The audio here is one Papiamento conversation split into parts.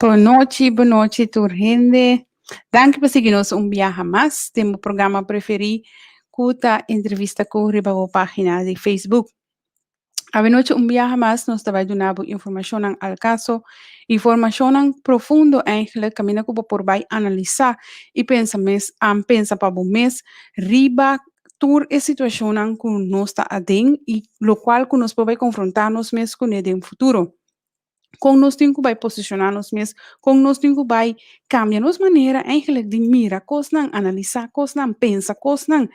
Bonochi, bonochi tur hende. Danki pa sigui nos un biaha mas den bo programa preferí ku ta Entrevista Ku riba bo página di Facebook. Awenochi un biaha mas nos ta bai duna bo informashonnan al kaso, informashonnan profundo eigenlijk kaminda ku bo por bai analisá i pensa mes pensa pa bo mes riba tur e situashonnan ku nos ta aden i lokual ku nos por bai konfrontá nos mes kuné den futuro. Kon nos tin ku bai posishoná nos mes, kon nos tin ku bai kambia nos manera eigenlijk di mira kosnan, analisá kosnan, pensa kosnan.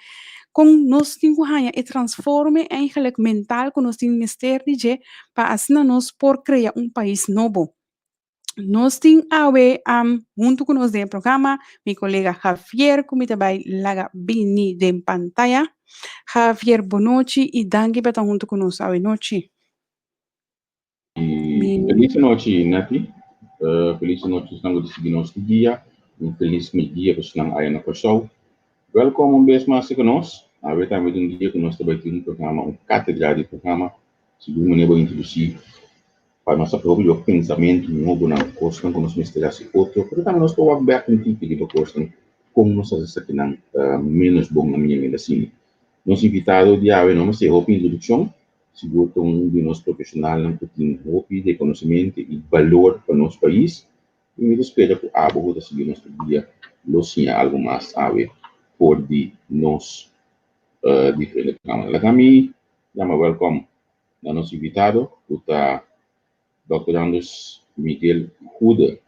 Kon nos tin ku haña e transforme eigenlijk mental ku nos tin mester di dje pa asina nos por krea un pais nobo. Nos tin awe huntu ku nos den e programa mi kolega Javier ku mi ta bai laga bini den pantaya. Javier bonochi i danki pa ta huntu ku nos awe nochi. Felis anochi Netty, felis anochi esnan ku ta sigui nos di dia, un felis meidia pa esnan aya na Kòrsou. Wèlkòm un bes mas ku nos, awe tambe ta un dia ku nos ta bai tin un programa, un kátedra di programa, segun manera bo a introdusí pa nos a proba riba pensamentu nobo nan, kosnan ku nos mester hasi otro, pero tambe nos por wak bèk un tiki riba kosnan kon nos a hasi esakinan ménos bon na mi a asina. Nos invitado di awe no mester hopi introdukshon, Sigur ta un di nos profesionalnan cu tin hopi reconocimento y balor pa nos pais y mi ta spera cu abo cu ta sigui nos tur dia lo siña algo mas awe for di nos diferente programa. Laga mi yama welcome na nos invitado cu ta Dòkter Andres Miguel Goede.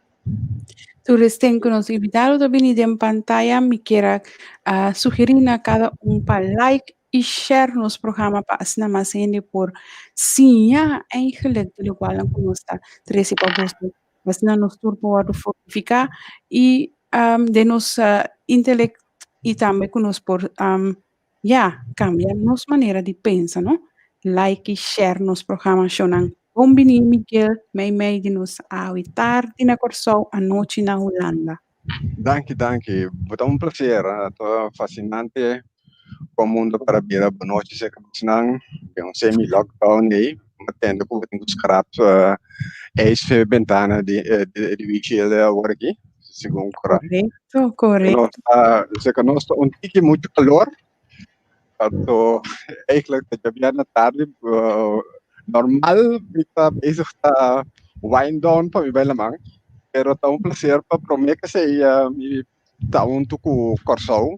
Tur esten ku nos invitado ta bini den pantaya, mi kier a sugerí na kada un pa like i share nos programa pa asina mas hende por siña eigenlijk di lokualnan ku nos ta trese pa boso. Asina nos tur por wòrdu fortifiká i den nos intelect i tambe ku nos por Ya, kambia nos manera di pensa, no? Like i share nos programashonnan. Bon bini Miguel, mei mei di nos awe tardi na Kòrsou, anochi na Hulanda. Danki, danki. Bo ta un placer. Ta fascinante kon mundo para bira bo nochi serka bosnan den un semi lockdown ei. Mi a tende ku bo tin ku skrap ijs fe bentana di di windshield awor aki. Segun kura. Korekto, korekto. Nos ta, nos ta un tiki mucho kalor. Anto eigenlijk ta djabièrnè tardi normal mi ta bezig ta wind down pa mi bai laman. Pero ta un placer pa promé k'esei mi ta huntu ku Kòrsou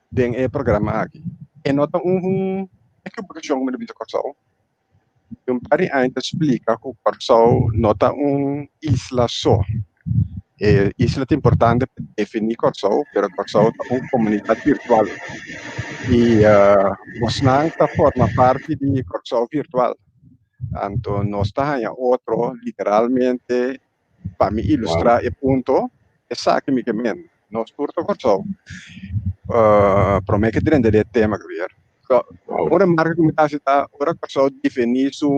den e programa aki. E no ta un. ekibokashon ku mi ta bisa Kòrsou. Un par di aña ta splika ku Kòrsou no ta un isla so. E isla ta importante pa definí Kòrsou, pero Kòrsou ta un komunidat virtual. I bosnan ta forma parti di Kòrsou virtual. Anto nos ta haña otro literalmente pa mi ilustrá e punto, esaki mi ke men. Nos tur ta Kòrsou. Promé ke drenta den e tema, Javier. So, un remarka ku mi ta hasi ta ora Kòrsou definí su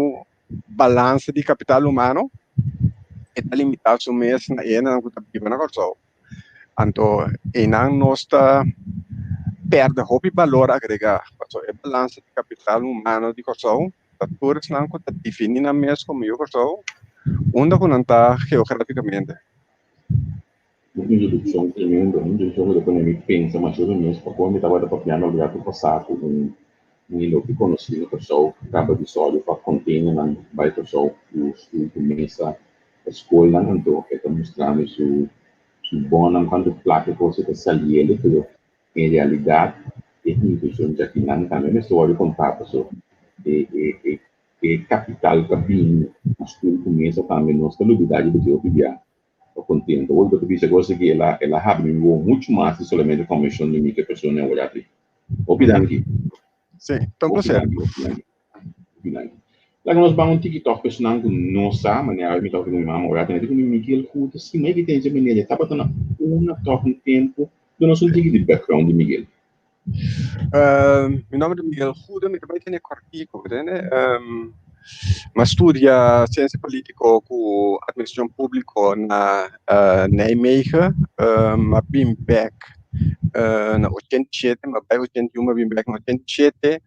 balansa di kapital humano, e ta limitá su mes na e hendenan ku ta biba na Kòrsou. Anto einan nos ta pèrdè hopi balor agregá, pasobra e balansa di kapital humano di Kòrsou ta tur esnan ku ta definí nan mes komo yu Kòrsou, unda ku nan ta geográfikamente. Un introdukshon tremendo, un introdukshon ku ta pone mi pensa masha hopi mes pa kon mi tabata papiando algu ratu pasá ku un un hende hopi konosí na Kòrsou ku kaba di sòru pa konteinernan bai Kòrsou ku stul ku mesa pa skolnan anto e ta mustra mi su su bonnan kuantu plaka e kos e ta saliendo pero en realidat e invershon djakinan tambe mester wòrdu kontá paso e e e e kapital ku a bini na stul ku mesa tambe nos ta lubidá riba dje hopi bia. Ta contento. Hopi bo ta bisa cosa ki el a el a habri mi wowo mucho mas di solamente convencion di mi ke persona e ora aki. Hopi danki. Sí, ta un Hopi placer. danki, hopi danki. Hopi danki. Laga nos ban un tiki tòg personan ku no sa, manera mi tabata ku mi mama ora tene, di ku mi Miguel Goede si mai ki ten dje manera, e tabata na una tòg un tempu. Duna nos un tiki di background di Miguel. Mi nomber ta Miguel Goede, mi ta bai tene kòrtiku, tende. Mi a studia siensia polítiko ku atministrashon públiko na Nijmegen. Mi a bin bèk na 87, mi a bai 81, mi a bin bèk na 87.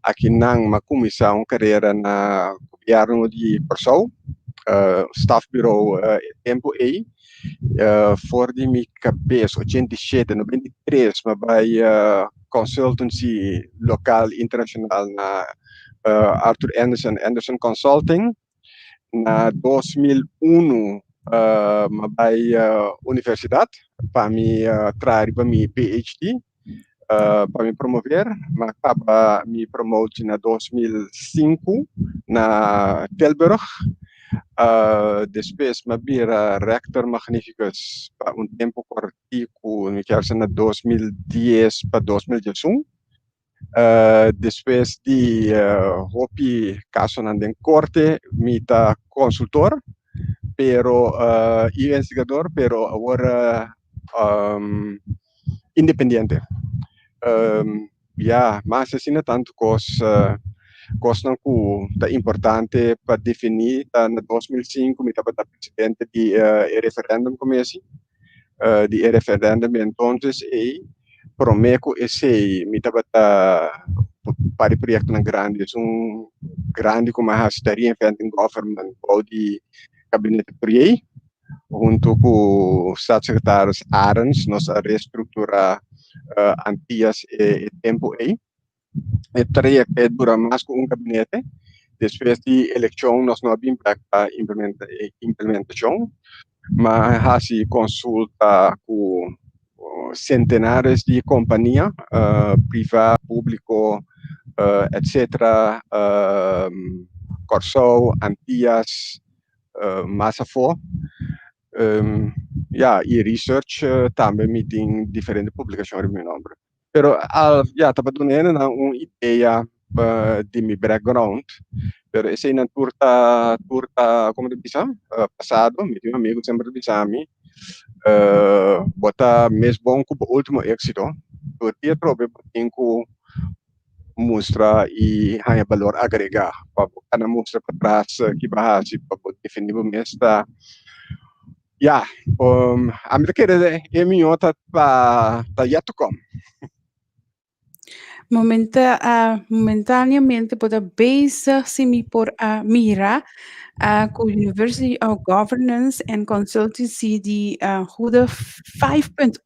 Akinan mi a kuminsá un karera na gobièrnu di Kòrsou, stafburo e tempu ei. For di mi kabes 87, 93 mi a bai consultancy lokal internashonal na Arthur Andersen, Andersen Consulting. Na 2001 mi a bai universidat pa mi traha riba mi PhD, pa mi promover. Mi a kaba mi promotie na 2005 na Tilburg. Despues mi a bira rector magnificus pa un tempu kòrtiku, mi kier sa na 2010 pa 2011. Despues di hopi kasonan den korte mi ta konsultor pero i investigador pero awor independiente. Ya, mas asina tantu kos, kosnan ku ta importante pa definí ta na 2005 mi tabata presidente di e referendum commissie, di e referendum entonces ei promé ku esei mi tabata par di proyektonan grandi, esun grandi ku mi a hasi ta Reinventing Government bou di Gabinete Pourier huntu ku Staatssecretaris Arends nos a restrukturá Antias e tempu ei. E trayekto e dura mas ku un gabinete. Despues di elekshon nos no a bin bek pa implementashon. Ma a hasi konsulta ku sentenares di kompania, privá, públiko, etsetera, Kòrsou, Antias, mas afó. Ya, i research tambe mi tin diferente publikashon riba mi nòmber. Pero al ya ta pa duna hendenan un idea di mi background, pero eseinan tur ta tur ta como ta bisa pasado. Mi tin un amigo semper ta bisa mi bo ta mes bon ku bo ultimo éxito. Tur dia atrobe bo tin ku mustra i haña balor agregá pa bo kana mustra patras ki bo a hasi pa bo definí bo mes ta ya ami ta kere e mihó ta pa ta yet to come. Momenta momentáneamente bo ta bezig si mi por a mira ku University of Governance and Consultancy di Goede 5.0.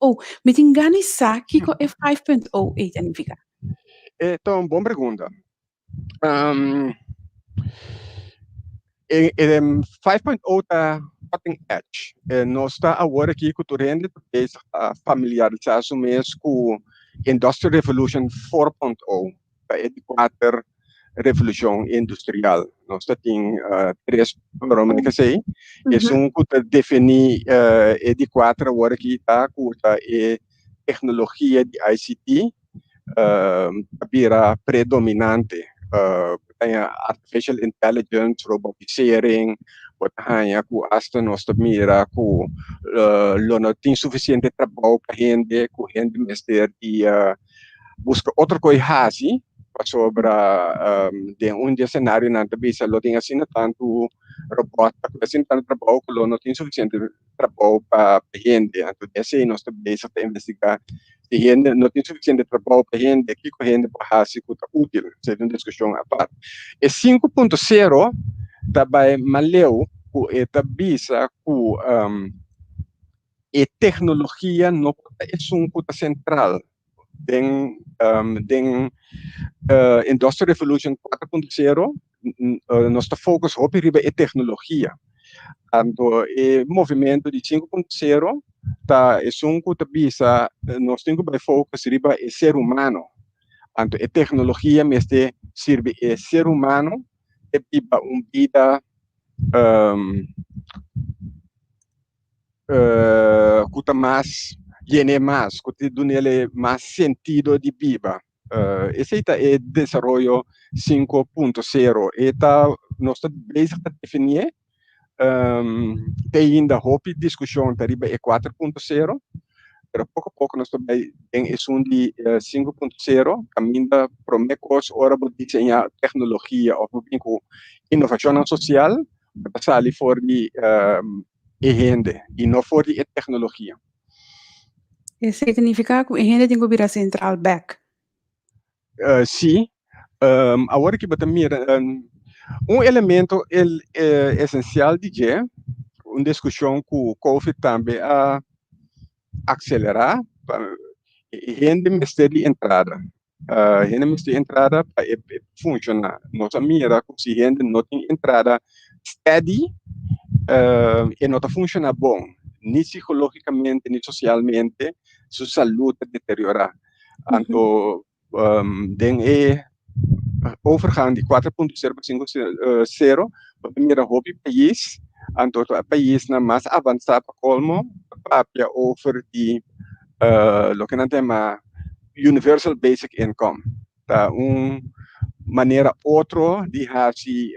Mi tin gana di sa kiko e 5.0 ei ta nifiká. E ta un bon pregunta. E 5.0 ta cutting edge. Nos ta awor aki ku tur hende ta bezig ta familiarisá su mes ku Industrial Revolution 4.0. Ta e di kuater. revolushon industrial. Nos ta tin tres prome ku esei. Esun ku ta definí e di kuater awor aki ta ku ta e teknologia di ICT ta bira predominante. Bo ta haña artificial intelligence, robotisering, bo ta haña ku asta nos ta mira ku lo no tin sufisiente trabou pa hende, ku hende mester di buska otro kos hasi pasobra den un di e senarionan ta bisa lo tin asina tantu robot, asina tantu trabou ku lo no tin sufisiente trabou pa hende. Anto di esei nos ta bezig ta investigá si hende no tin sufisiente trabou pa hende, kiko hende por hasi ku ta útil. Esei ta un diskushon apart. E 5.0 ta bai mas leu ku e ta bisa ku e teknologia no por ta esun ku ta sentral den den Industrial Revolution 4.0 nos ta focus hopi riba e teknologia. Anto e movimento di 5.0 ta esun ku ta bisa nos tin ku bai focus riba e ser humano. Anto e teknologia mester sirbi e ser humano e biba un bida ku ta mas yen'é mas, ku ta dun'é mas sentido di biba. Esei ta e desaroyo 5.0. E ta, nos ta bezig ta definié. Te ainda hopi diskushon ta riba e 4.0, pero poko a poko nos ta bai den esun di 5.0, kaminda promé kos ora bo diseñá teknologia òf bo bin ku inovashonnan sosial, bo ta sali for di e hende i no for di e teknologia. Esei ta nifiká ku e hende tin ku bira sentral bèk? Sí. Awor ki bo ta mira un elemento esensial di dje, un diskushon ku Covid tambe a akselerá, e hende mester di entrada. Hende mester entrada pa e funciona. Nos a mira cu si hende no tin entrada steady, e no ta funciona bon, ni psicologicamente ni socialmente, su salud ta deteriora. Anto den e overgang di 4.0 pa 5.0, bo ta mira hopi pais, anto e paisnan mas avansa pa colmo ta papia over di loke nan ta yama Universal Basic Income. Ta un manera otro di hasi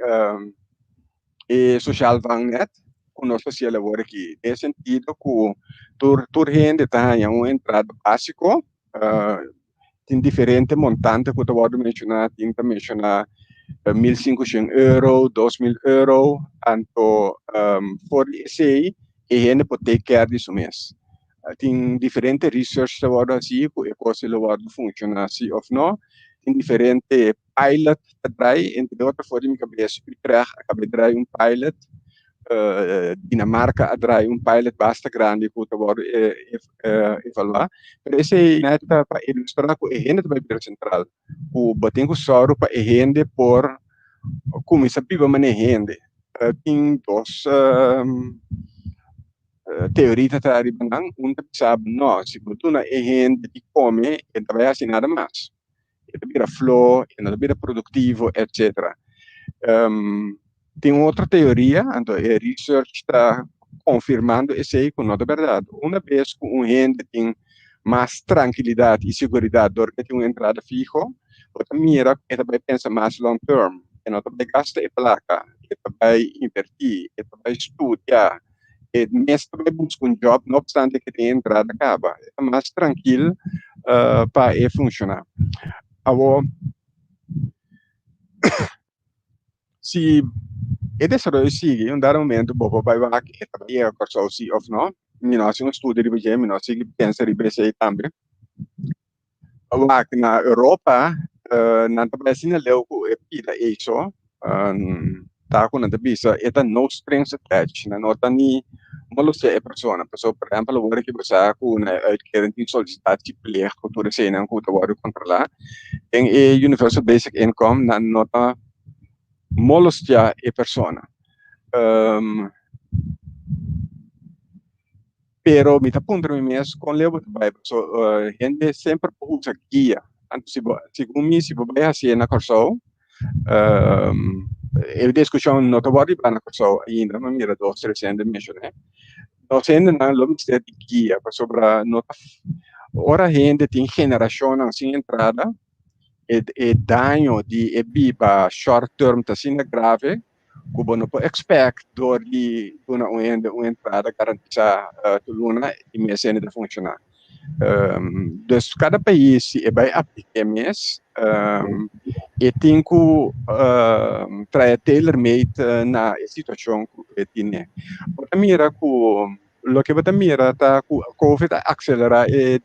e sociaal vangnet ku nos ta hasi awor aki. Den sentido ku tur tur hende ta haña un entrada básiko, tin diferente montante ku ta wòrdu menshoná, tin ta menshoná 1500 euro, 2000 euro, anto for di esei e hende por take care di su mes. Tin diferente research ta wòrdu hasí ku e kos lo wòrdu funshoná si òf no. Tin diferente pilot ta drai, entre otro for di mi kabes Utrecht a kaba di drai un pilot, Dinamarca a drai un pilot basta grandi ku ta wòrdu evaluá. Pero esei net ta pa ilustrá ku e hende ta bai bira sentral, ku bo tin ku sòru pa e hende por kuminsá biba manera hende. Tin dos teoria ta riba nan, un ta bisa no, si bo duna e hende di kome e ta bai hasi nada mas, e ta bira flo, e no ta bira produktivo etcetera. Tin un otro teoria, anto e research ta konfirmando esei ku no ta bèrdat. Una bes ku un hende tin mas trankilidat i seguridat dor ku e tin un entrada fiho, bo ta mira ku e ta bai pensa mas long term, e no ta bai gasta e plaka, e ta bai invertí, e ta bai studia, e mes ta bai buska un job no obstante ke tin entrada kaba. E ta mas trankil pa e funshoná. Awor, si e desaroyo sigui un dado momento bo por bai wak e ta bai yega Kòrsou si òf no. Mi no hasi un estudio riba dje, mi no a sigui pensa riba esei tambe. Wak na Europa nan ta bai asina leu ku e pida eiso ta ku nan ta bisa e ta no strings attached, nan no ta ni molestia e persona. Pasobra por ehempel awor ki bo sa ku na e uitkering tin solicitatieplicht ku tur eseinan ku ta wòrdu kontrolá, den e universal basic income nan no ta molestia e persona. Pero mi ta puntra mi mes kon leu bo ta bai paso hende semper por usa guia. Anto si bo segun mi si bo bai hasié na Kòrsou E diskushon no ta wòrdu hibá na Kòrsou ainda, mi a mira dos tres hende menshoné. Nos hendenan lo mester di guia pasobra no ta ora hende tin generashonnan sin entrada e daño di e biba short term ta asina grave ku bo no por expect dor di duna un hende un entrada garantisá tur luna i mes hende ta funshoná. Dus kada pais si e bai aplik'é mes e tin ku trae tailor made na e situashon ku e tine. Bo ta mira ku loke bo ta mira ta ku covid a akselerá e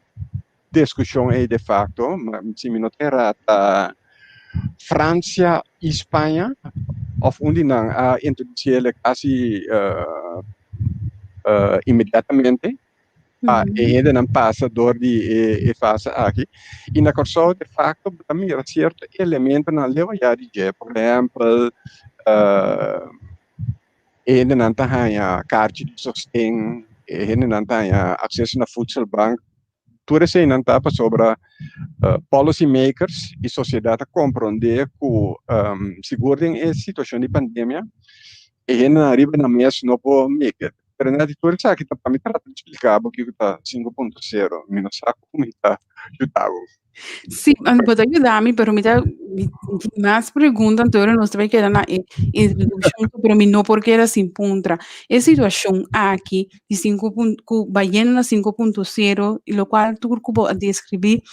diskushon ei de fakto, si mi no ta erá ta Fransia i Spaña òf un di nan a introdusiel kasi inmediatamente pa e hendenan pasa dor di e fase aki. I na Kòrsou de fakto bo ta mira sierto elementonan leu ayá di dje, por ehèmpel e hendenan ta haña karchi di sosten, e hendenan ta haña akseso na voedselbank. Tur eseinan ta pasobra policy makers i sosiedat a komprondé ku sigur den e situashon di pandemia e hendenan riba nan mes no por make it. Pero na di tur esaki ta pa mi trata di splika bo kiko ta 5.0. Mi no sa ku mi ta yuda bo. Sí, bo ta yuda mi, pero mi ta mi tin mas pregunta, anto nos ta bay keda na e introduccion, pero mi no por keda sin puntra. E situacion aki di sinku pun ku bayendo na 5.0, y locual tur ku bo a describi,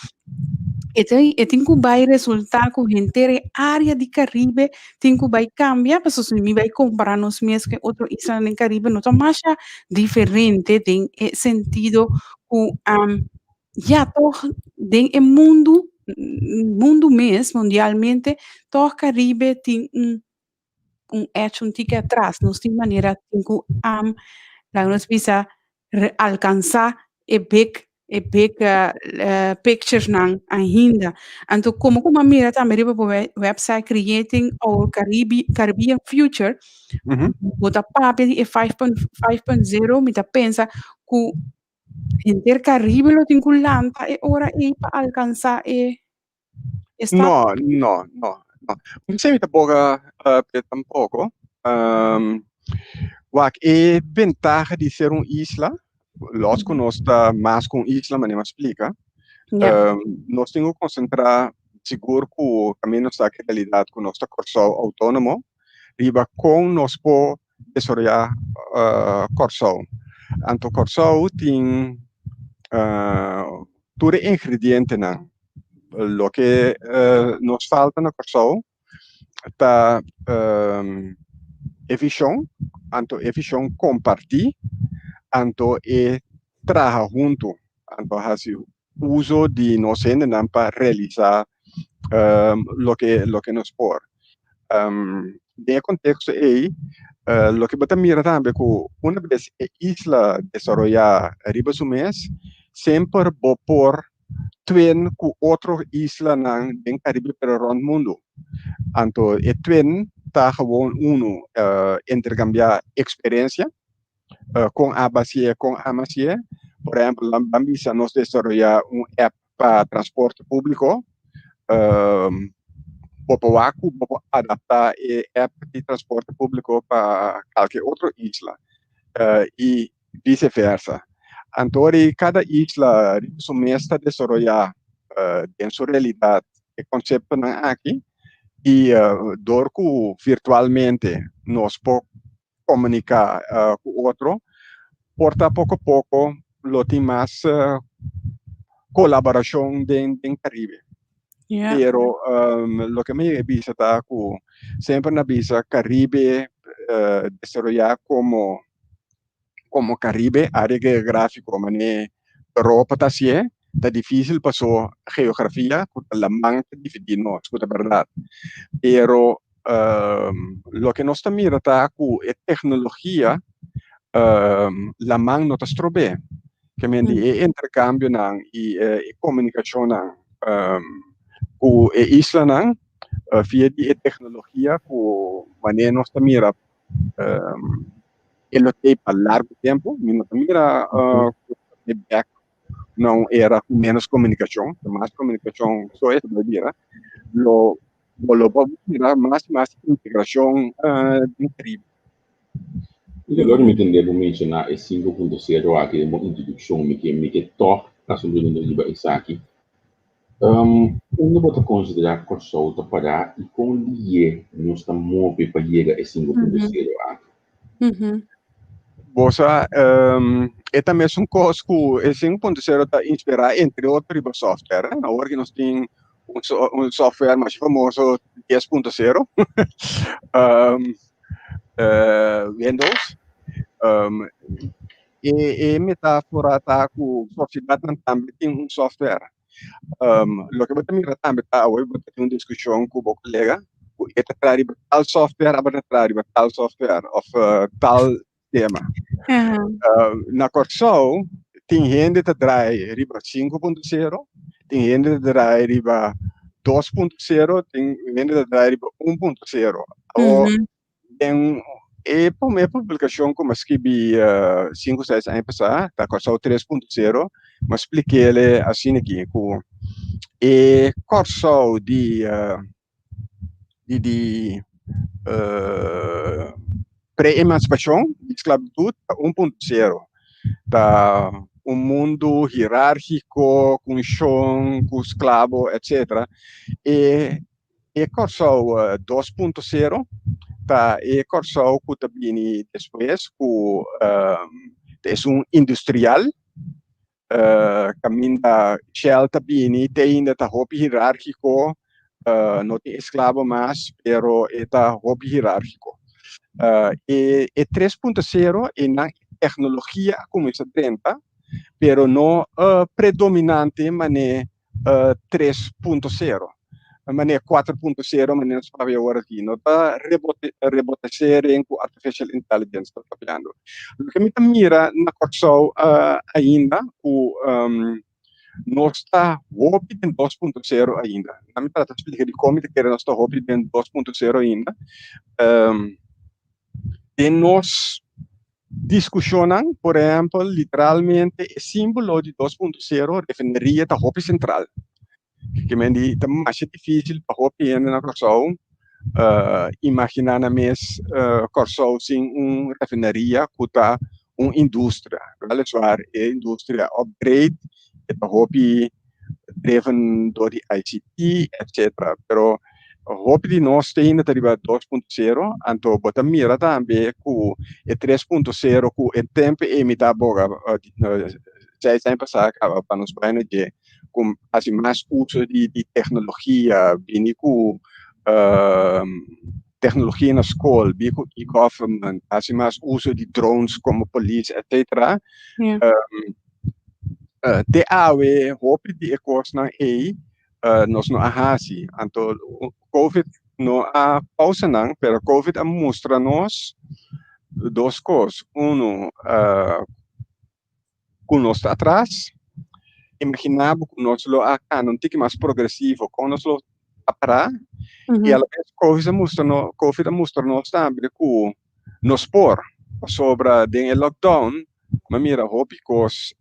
e ta e tin ku bay resulta ku henter e area di Caribe tin ku bay cambia, pasobra si mi bay compara nos mes ku e otro islanan den Caribe no ta masha diferente den e sentido ku Ya tog den e mundu, mundu mes mundialmente tog Caribe tin un un edge un tiki atras. Nos tin manera tin ku laga nos bisa alkansa e big e big pictures nan ainda. Anto komo ku mi a mira tambe riba bo website Creating our Caribbean Future, bo ta papia di e 5.0 mi ta pensa ku Henter Caribe lo tin ku lanta e ora ei pa alkansá e e stap? No, no, no, no. Mi sa mi ta boga p'e tampoko. Wak, e bentaha di ser un isla, los ku nos ta mas ku un isla, manera mi a splika, nos tin ku konsentrá sigur ku kaminda nos ta aki realidat ku nos ta Kòrsou outónomo, riba kon nos por desaroyá Kòrsou. Anto Kòrsou tin tur e ingredientenan. Loke nos falta na Kòrsou ta e vishon, anto e vishon kompartí, anto e traha huntu, anto hasi uso di nos hendenan pa realisá loke loke nos por. Den e konteksto ei, loke bo ta mira tambe ku una bes e isla desaroyá riba su mes, semper bo por twin ku otro islanan den Karibe pero rònt mundu. Anto e twin ta gewoon unu interkambiá eksperensia. Kon a basi'é, kon a masi'é. Por ehèmpel, ban bisa nos desaroyá un app pa transporte públiko. Bo por wak ku bo por adaptá e app di transporte públiko pa kalke otro isla i vise versa. Anto ora kada isla riba su mes ta desaroyá den su realidat e konseptonan aki i dor ku virtualmente nos por komuniká ku otro, por ta poko poko lo tin mas kolaborashon den den Karibe. Pero loke mi yega bisa ta ku semper na bisa Karibe desaroyá komo komo Karibe, área geográfiko manera Europa ta hasié, ta difísil paso geografia ku ta laman ta dividí nos, ku ta bèrdat. Pero loke nos ta mira ta ku e teknologia laman no ta strob'é. Ke men di e interkambionan i e komunikashonnan ku e islanan via di e teknologia ku manera nos ta mira e lo tei pa largu tempu. Mi no ta mira ku ta bai bèk na un era ku ménos komunikashon, mas komunikashon so e ta bai bira. Lo. Bo lo por mira mas i mas integrashon den Karibe. I awor mi tende bo menshoná e 5.0 aki den bo introdukshon, mi ke mi ke tòg hasi un pregunta riba esaki. Unda bo ta konsiderá Kòrsou ta pará i kon lié nos ta move pa yega e 5.0 aki? Bo sa, e ta mesun kos ku e 5.0 ta inspirá entre otro riba software. Awor ki nos tin un software masha famoso 10.0, Windows. E metáfora ta ku sosiedatnan tambe tin un software. Loke bo ta mira tambe ta awor bo ta tin un diskushon ku bo kolega ku e ta traha riba tal software, abo ta traha riba tal software òf tal tema. Na Kòrsou tin hende ta draai riba 5.0, tin hende ta draai riba 2.0, tin hende ta draai riba 1.0. Awor den e promé publikashon ku mi a skibi sinku seis aña pasá ta Kòrsou 3.0, mi a splik'é asina aki ku e Kòrsou di di di pre-emansipashon di sklabitut ta 1.0, ta un mundu hierárgiko ku shon, ku sklabo etcetera. E e Kòrsou 2.0 ta e Kòrsou ku ta bini despues ku ta esun industrial kaminda Shell ta bini te ainda ta hopi hierárgiko, no tin esklabo mas pero e ta hopi hierárgiko. E e 3.0 e nan teknologia a kuminsá drenta pero no predominante manera 3.0 manera 4.0 manera nos papia awor aki no ta rebotesering ku artificial intelligence ta papiando. Loke mi ta mira na Kòrsou ainda ku nos ta hopi den 2.0 ainda. Na mi trata splika dikon mi ta kere nos ta hopi den 2.0 ainda. Den nos Diskushonnan, por ehèmpel, literalmente e símbolo di 2.0, refineria, ta hopi sentral. Ke men di ta masha difísil pa hopi hende na Kòrsou imaginá nan mes Kòrsou sin un refineria ku ta un industria. Wèliswaar e industria upgrade, e ta hopi driven door di ICT, etcetera. Pero hopi di nos te hinda ta riba 2.0, anto bo ta mira tambe ku e 3.0 ku e tempo ei mi ta boga seis aña pasá kaba pa nos bai na dje ku hasi mas uso di di teknologia, bini ku teknologia na skol, bini ku e-government, hasi mas uso di drones komo polis, etcetera. Te awe hopi di e kosnan ei nos no a hasi. Anto Covid no a pausa nan, pero Covid a mustra nos dos kos. Uno, ku nos ta atras. Imaginá bo ku nos lo a kana un tiki mas progresivo, kon nos lo a para. I a la bes Covid a mustra nos, Covid a mustra nos tambe ku nos por, pasobra den e lockdown mi a mira hopi kos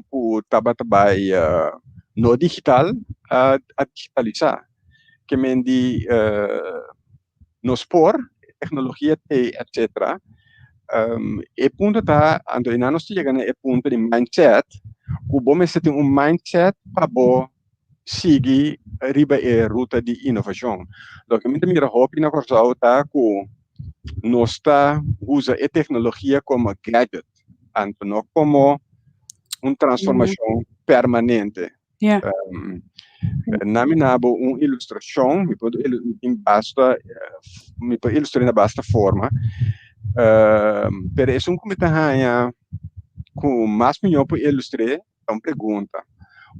ku tabata bai no digital a digitalisá. Ke men di nos por, teknologia t'ei etcetera. E punto ta, anto einan nos ta yega na e punto di mindset, ku bo mester tin un mindset pa bo sigui riba e ruta di inovashon. Loke mi ta mira hopi na Kòrsou ta ku nos ta usa e teknologia komo gadget, anto no komo un transformashon permanente. Na mi na bo un ilustrashon, mi por tin basta, mi por ilustr'é na basta forma, pero esun ku mi ta haña ku mas mihó por ilustr'é ta un pregunta,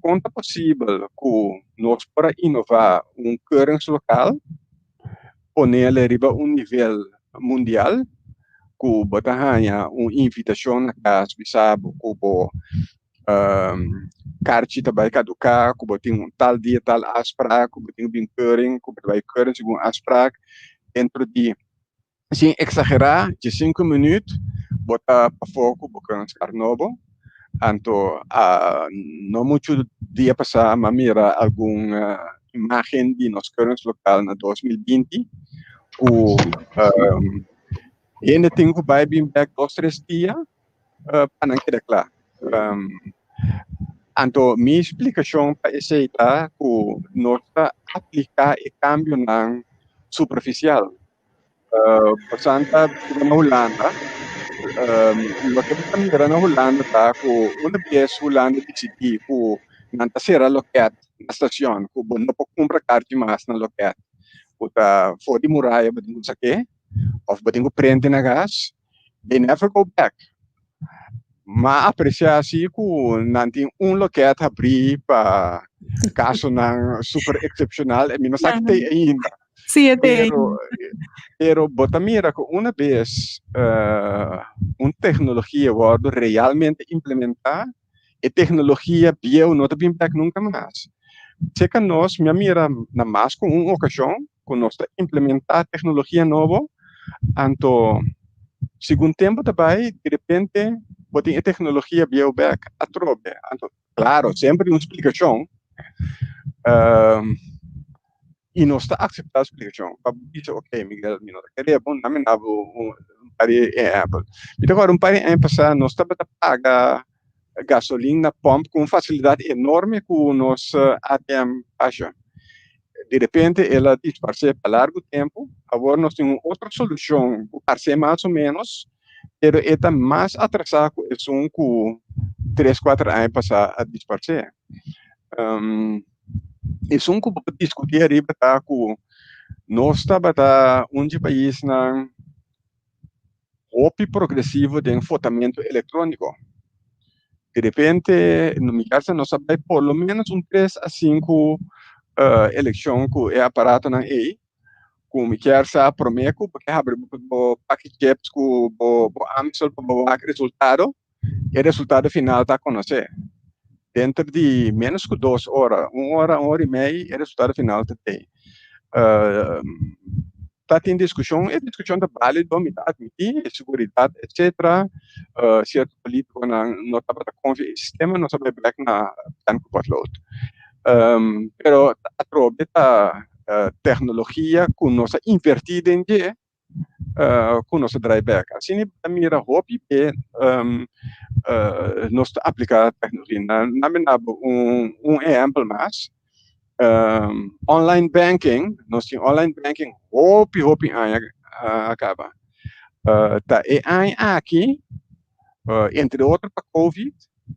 Kon ta posibel ku nos por a inová un keuringslokaal, ponele riba un nivel mundial, ku bo ta haña un invitashon na kas bisa bo ku bo karchi ta bai kaduká, ku bo tin un tal dia tal afsprak, ku bo tin ku bin keuring, ku bo ta bai keuring segun afsprak dentro di Sin exagera, dje sinku minuut bo ta pafó ku bo keunskaart nobo. Anto no muchu dia pasá mi a mira algun. imágen di nos keuringslokaal na 2020 ku um, hende tin ku bai bin bek dos tres dia pa nan keda kla. Um, anto mi splikashon pa esei ta ku nos ta apliká e kambionan superfisial. Pasobra ta biba na Hulanda, loke bo ta mira na Hulanda ta ku una bes Hulanda disidí ku nan ta sera loket na stashon, ku bo no por kumpra karchi mas na loket, ku ta for di muraya bo tin ku sak'é òf bo tin ku prente na gas, they never go back. M'a apresiá si ku nan tin un loket habrí pa kasonan super eksepshonal, e mi no sa ki t'ei ainda. Sí, e t'ei. Pero, pero bo ta mira ku una bes un teknologia wòrdu realmente implementá, e teknologia bieu no ta bin bèk nunka mas. Serka nos mi a mira na mas ku un okashon ku nos ta implementá teknologia nobo, anto segun tempu ta bai di repente bo tin e teknologia bieu bèk atrobe. Anto klaro semper tin un splikashon i nos ta akseptá splikashon pa bisa ok Miguel mi no ta kere bo na mi na bo un par di ehèmpel. Mi ta kòrda un par di aña pasá nos tabata paga gasolin na pòmp ku un fasilidat enorme ku nos ATM kasha. Di repente el a disparsé pa largu tempu. Awor nos tin un otro solushon ku parsé mas o ménos, pero e ta mas atrasá ku esun ku tres, kuater aña pasá a disparsé. Esun ku bo por diskutí ariba ta ku nos tabata un dje paisnan hopi progresivo den fotamentu elektróniko. Di repente, mi kasa nos a bai por lo menos un tres a sinku elekshon ku e aparatonan ei, ku mi kier sa promé ku bo ke habri bo paki chips ku bo amsel pa bo wak resultado, e resultado final ta konosé. Denter di ménos ku dos ora, un ora, un ora i mei, e resultado final ta tei. Ta tin diskushon, e diskushon ta bálido, mi ta atmití, e seguridat etcetera, sierto polítikonan no tabata konfia e sistema, nos a bai bèk na pen ku pòtlood. Pero atrobe ta teknologia ku nos a invertí den dje ku nos a drai bèk. Asina bo ta mira hopi be nos ta apliká teknologia. Nan mi dabo un ehèmpel mas. Online banking, nos tin online banking hopi hopi aña a kaba. Ta e aña aki, entre otro pa covid,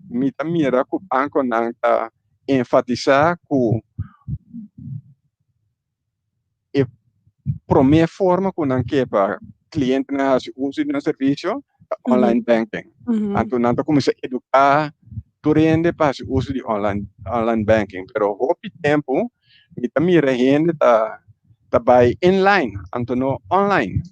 mi ta mira ku bankonan ta enfatisá ku e promé forma ku nan ke pa klientenan hasi uso di nan servisio ta online banking. Anto nan ta kuminsá eduká tur hende pa hasi uso di online online banking. Pero hopi tempu mi ta mira hende ta ta bai inline anto no online.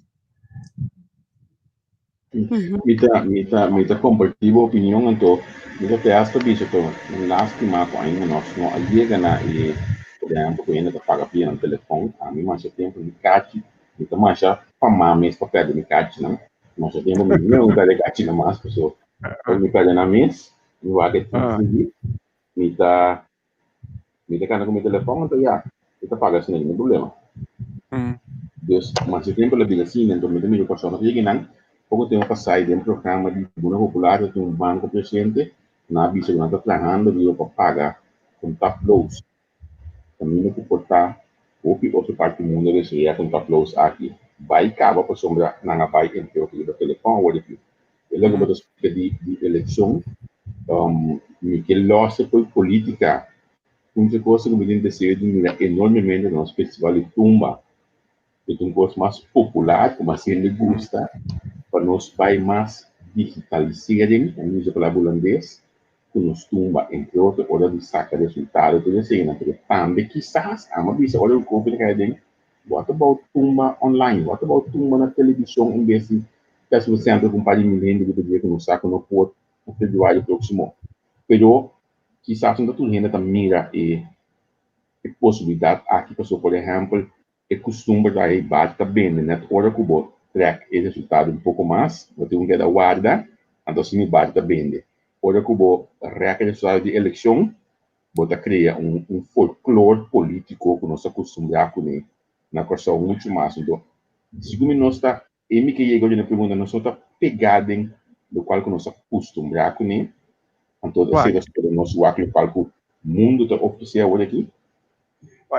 Mi ta, mi ta, mi ta comparti bo opinion, anto mi ta te hasta bisa to un lastima cu ainda nos no a yega na e, por ehempel, cu hende ta paga via nan telefon. Ami masha tempo mi cachi, mi ta masha fama mes pa perde mi cachinan. Masha tempo mi no perde cachinan mas, paso ora mi perde nan mes, mi wak e sigui, mi ta Mi ta kanda ku mi telefòn, anto ya, mi ta paga asina, ningun problema. Dus, mas e tempu el a bira asina, anto mi ta mira ku persona ta yega einan. Poko tempu pasá den programa di Tribuna Popular ta tin un banko presente, nan a bisa ku nan ta trahando riba pa paga contactloos. Kaminda ku por ta hopi otro parti di mundu a desaroyá contactloos aki bai kaba pasobra nan a bai entre otro riba telefòn awor aki. E loke bo ta splika di di elekshon, mi ke lòs e por polítika. Un dje kos ku mi tin deseo di mira enormemente na nos festival di tumba, ku ta un kos mas popular, ku mas hende gusta, pa nos bai mas digitalisering, mi usa palabra hulandes, ku nos tumba, entre otro ora di saka resultado tur eseinan. Pero tambe kisas, amo a bisa ora ku covid a kai aden, What about tumba online? What about tumba na televishon en bes di Festival Center ku un par di mil hende riba dje ku no sa ku no por na februario próksimo? Pero kisas no ta tur hende ta mira e e posibilidat aki pasobra por ehèmpel e kustumber ta hey bach ta bende nèt ora ku bo trèk e resultado un poko mas bo tin ku keda warda anto asina e bach ta bende. Ora ku bo rèk e resultado di elekshon. Bo ta krea un un folklor polítiko ku nos a kustumbrá kuné na Kòrsou muchu mas. Anto, segun mi nos ta, e mi ke yega oye na pregunta, nos no ta pegá den lokual ku nos a kustumbrá kuné, anto esei ta spera nos wak lokual ku mundu ta ofresé awor aki.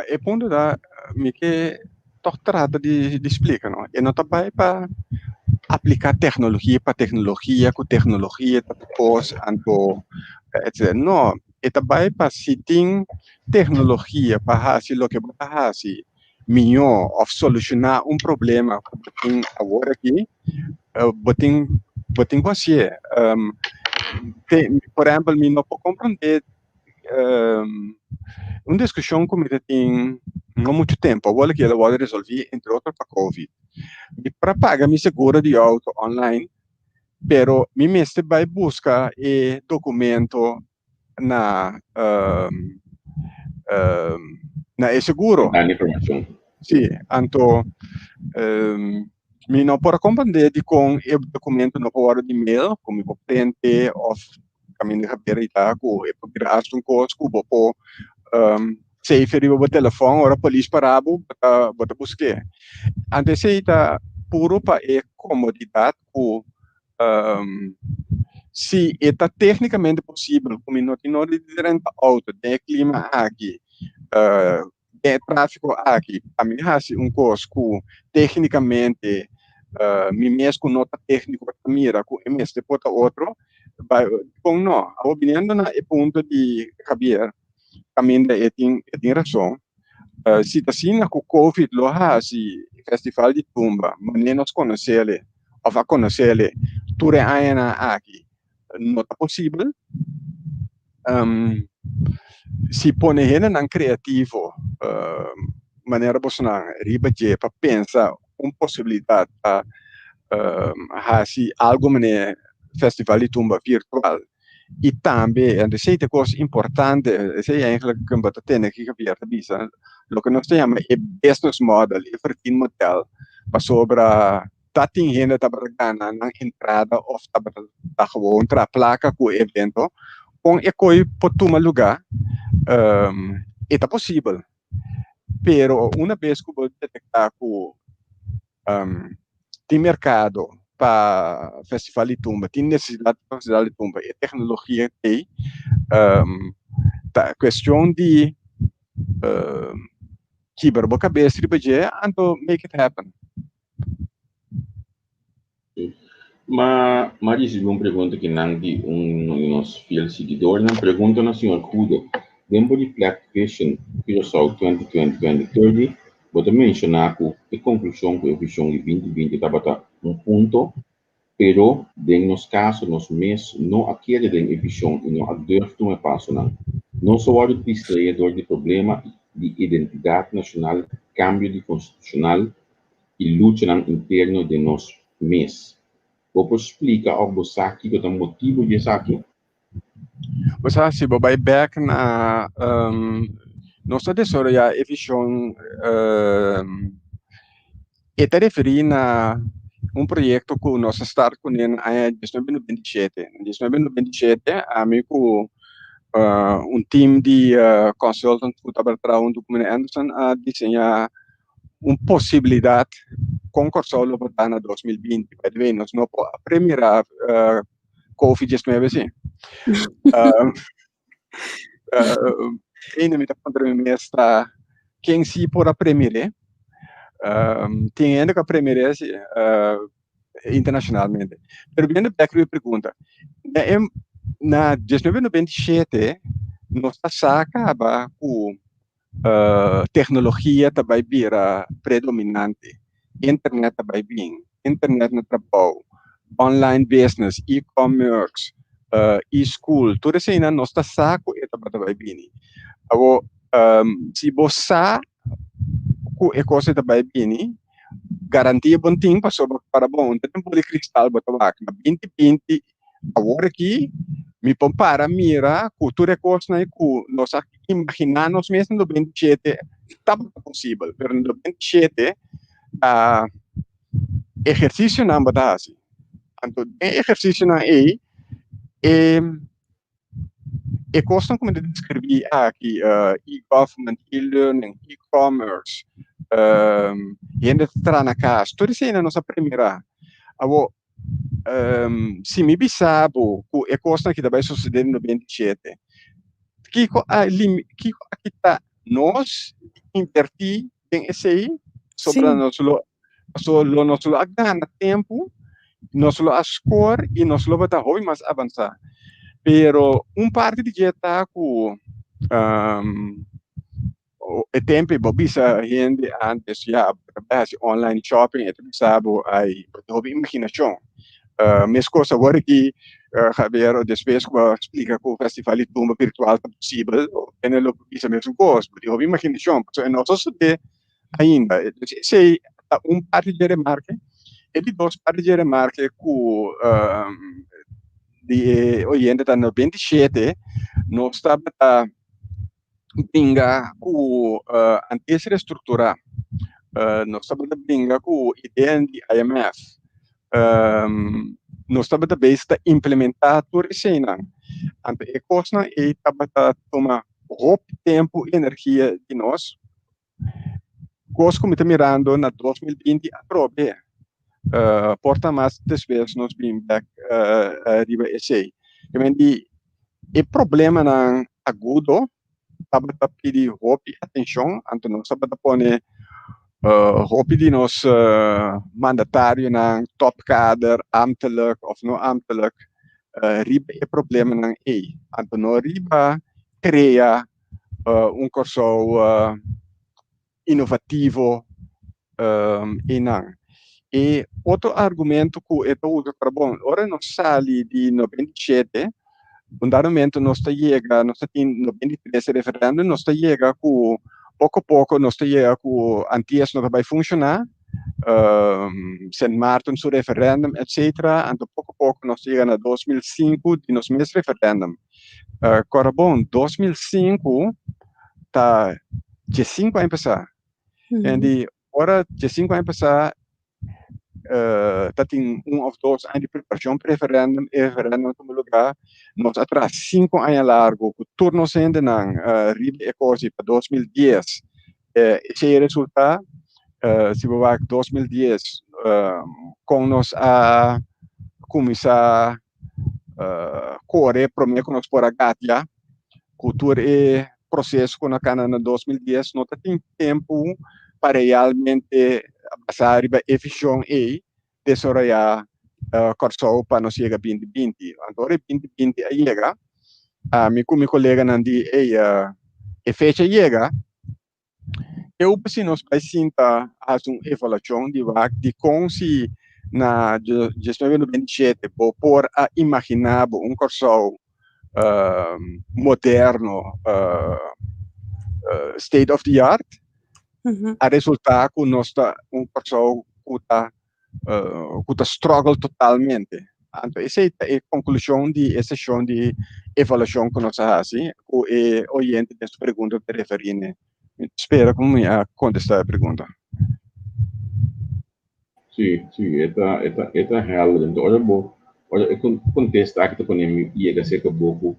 E punto ta, mi ke tòg trata di di splika no, e no ta bai pa apliká teknologia pa teknologia ku teknologia ta kos anto etcetera. No, e ta bai pa si tin teknologia pa hasi loke bo ta hasi mihó òf solushoná un problema ku bo tin awor aki, bo tin bo tin ku hasié. Por ehèmpel mi no por komprondé un diskushon ku mi ta tin no muchu tempu, awor ki el a wòrdu resolví entre otro pa covid. Mi por a paga mi seguro di outo online, pero mi mester bai buska e dokumento na na e seguro. Dan informashon. Sí, anto mi no por a komprendé dikon e dokumento no por wòrdu di mail, ku mi por prente òf Caminda Javier y ta cu e por bira hasta un cos cu bo por save riba bo telefon ora polis para bo, bo ta bo ta busk'é. Anto esey ta puro pa e comodidad cu si e ta tecnicamente posibel cu mi no tin nodi di renta auto den e clima aki, den e tráfiko aki pa mi hasi un kos ku téknikamente mi mes ku no ta tékniko ta mira ku e mester por ta otro, bai dikon no? Awor biniendo na e punto di Javier kaminda e tin e tin rason, si ta asina ku covid lo hasi festival di tumba manera nos konosele òf a konosele tur e añanan aki no ta posibel. Si pone hendenan kreativo manera bosonan riba dje pa pensa un posibilidat pa hasi algu manera festival di tumba virtual i tambe esei ta e kos importante esei eigentlik ku bo ta tende ki Javier ta bisa loke nos ta yama e business model e verdienmodel pasobra Ta tin hende tabata gana nan entrada of tabata ta gewoon traha plaka ku e evento. Kon e koi por tuma lugá? E ta posibel, pero una bes ku bo detektá ku tin merkado pa festival di tumba, tin nesesidat pa festival di tumba, e teknologia t'ei, ta kuestion di kibra bo kabes riba dje anto make it happen. Ma ma risibi un pregunta ki nan di un di nos fiel siguidornan. Pregunta na señor Goede, Den bo Reflect Vision Curaçao 2020-2030, bo ta menshoná ku e konklushon ku e vishon di 2020 tabata un punto, pero den nos kaso nos mes no a kere den e vishon i no a durf tuma e pasonan. Nos a wòrdu distraé dor di problema di identidat nashonal, kambio di konstitushonal, i luchanan interno den nos mes. Bo por splika òf bo sa kiko ta motibu di esaki? Bo sa, si bo bai bèk na nos ta desaroyá e vishon, e ta referí na un proyekto ku nos a start kuné na aña diesnuebe noventa i shete. Na diesnuebe noventa i shete ami ku un team di consultants ku tabata traha huntu ku Meneer Anderson a diseñá un posibilidat kon Kòrsou lo por ta na 2020. By the way, nos no por a premira Covid 19 sí. Einde mi ta puntra mi mes ta ken sí por a premir'é. Tin hende ku a premir'é sí internashonalmente. Pero biniendo bèk riba e pregunta, na e na 1997 nos ta sa kaba ku Teknologia ta bai bira predominante, internet ta bai bin, internet na trabou, online business, e-commerce, e-school, tur eseinan nos ta sa ku e tabata bai bini. Awor, si bo sa ku e kos ei ta bai bini, garantia bo tin pasobra para bo un ta den bol di kristal bo ta wak na binti binti awor aki mi por para mira ku tur e kosnan ku nos a imaginá nos mes na 97 tabata posibel pero na 97 ta ehersisionan bo ta hasi anto den e ehersisionan ei e. E kosnan ku mi ta deskribí aki, e-government, e-learning, e-commerce, hende ta traha na kas, tur eseinan nos a premirá. Awor, si mi bisa bo ku e kosnan aki ta bai sosodé den 97, kiko a kiko a kita nos di invertí den esei? Sobra nos lo pasobra lo nos lo a gana tempu, nos lo a score i nos lo bata hopi mas avansá. Pero un parti di dje ta ku e tempu ei bo bisa hende antes ya bo ta bai hasi online shopping e ta bisa bo ai bo tin hopi imaginashon. Meskos awor aki Javier despues ku bo a splika ku festival di tumba virtual ta posibel hende lo bisa mesun kos bo tin hopi imaginashon pasobra e no sosodé ainda. Dus esei ta un parti dje remarke. E di dos parti dje remarke ku di e oyente ta 97 nos tabata bringa ku antes restrukturá, nos tabata bringa ku idea di IMF, nos tabata bezig ta implementá tur eseinan. Anto e kosnan ei tabata tuma hopi tempu i energia di nos. Kos ku mi ta mirando na 2020 atrobe, por ta mas despues nos bin bek riba esei. Di e problemanan agudo tabata pidi hopi atenshon, anto nos tabata pone hopi di nos mandatarionan, topkader, ambtelijk of no ambtelijk, riba e problemanan ei. Anto no riba krea un Kòrsou inovativo einan. E otro argumento ku e ta usa ta bon, ora nos sali di 97, un dado momento nos ta yega, nos ta tin 93 referendum, nos ta yega ku poko poko nos ta yega ku Antias no ta bai funshoná, Sint Maarten su referendum etcetera, anto poko poko nos ta yega na 2005 di nos mes referendum. Kòrda bon, 2005 ta 15 aña pasá. En di ora 15 aña pasá ta tin un òf dos aña di preparashon pa referendum, e referendum a tuma lugá, nos a traha 5 aña largu ku tur nos hendenan riba e kos pa 2010. Esei e resultá, si bo wak 2010 kon nos a kuminsá kore promé ku nos por a gatia ku tur e proseso ku nos a kana na 2010 no ta tin tempu pa realmente basá riba e vishon ei desaroyá Kòrsou pa nos yega 2020. Anto ora e 2020 a yega ami ku mi koleganan di ey e fecha yega. Eu si nos bai sinta hasi un evaluashon di wak dikon si na 1997 bo por a imaginá bo un Kòrsou moderno, state of the art, a resultá ku nos ta un Kòrsou ku ta ku ta struggle totalmente. Anto esei ta e konklushon di e seshon di evaluashon ku nos a hasi ku e oyente den su pregunta ta referí n'e. Mi ta spera ku mi a kontestá e pregunta. Sí, sí, e ta, e ta, e ta helder. Enton ora bo, ora e kontesta aki ta pone mi yega serka bo ku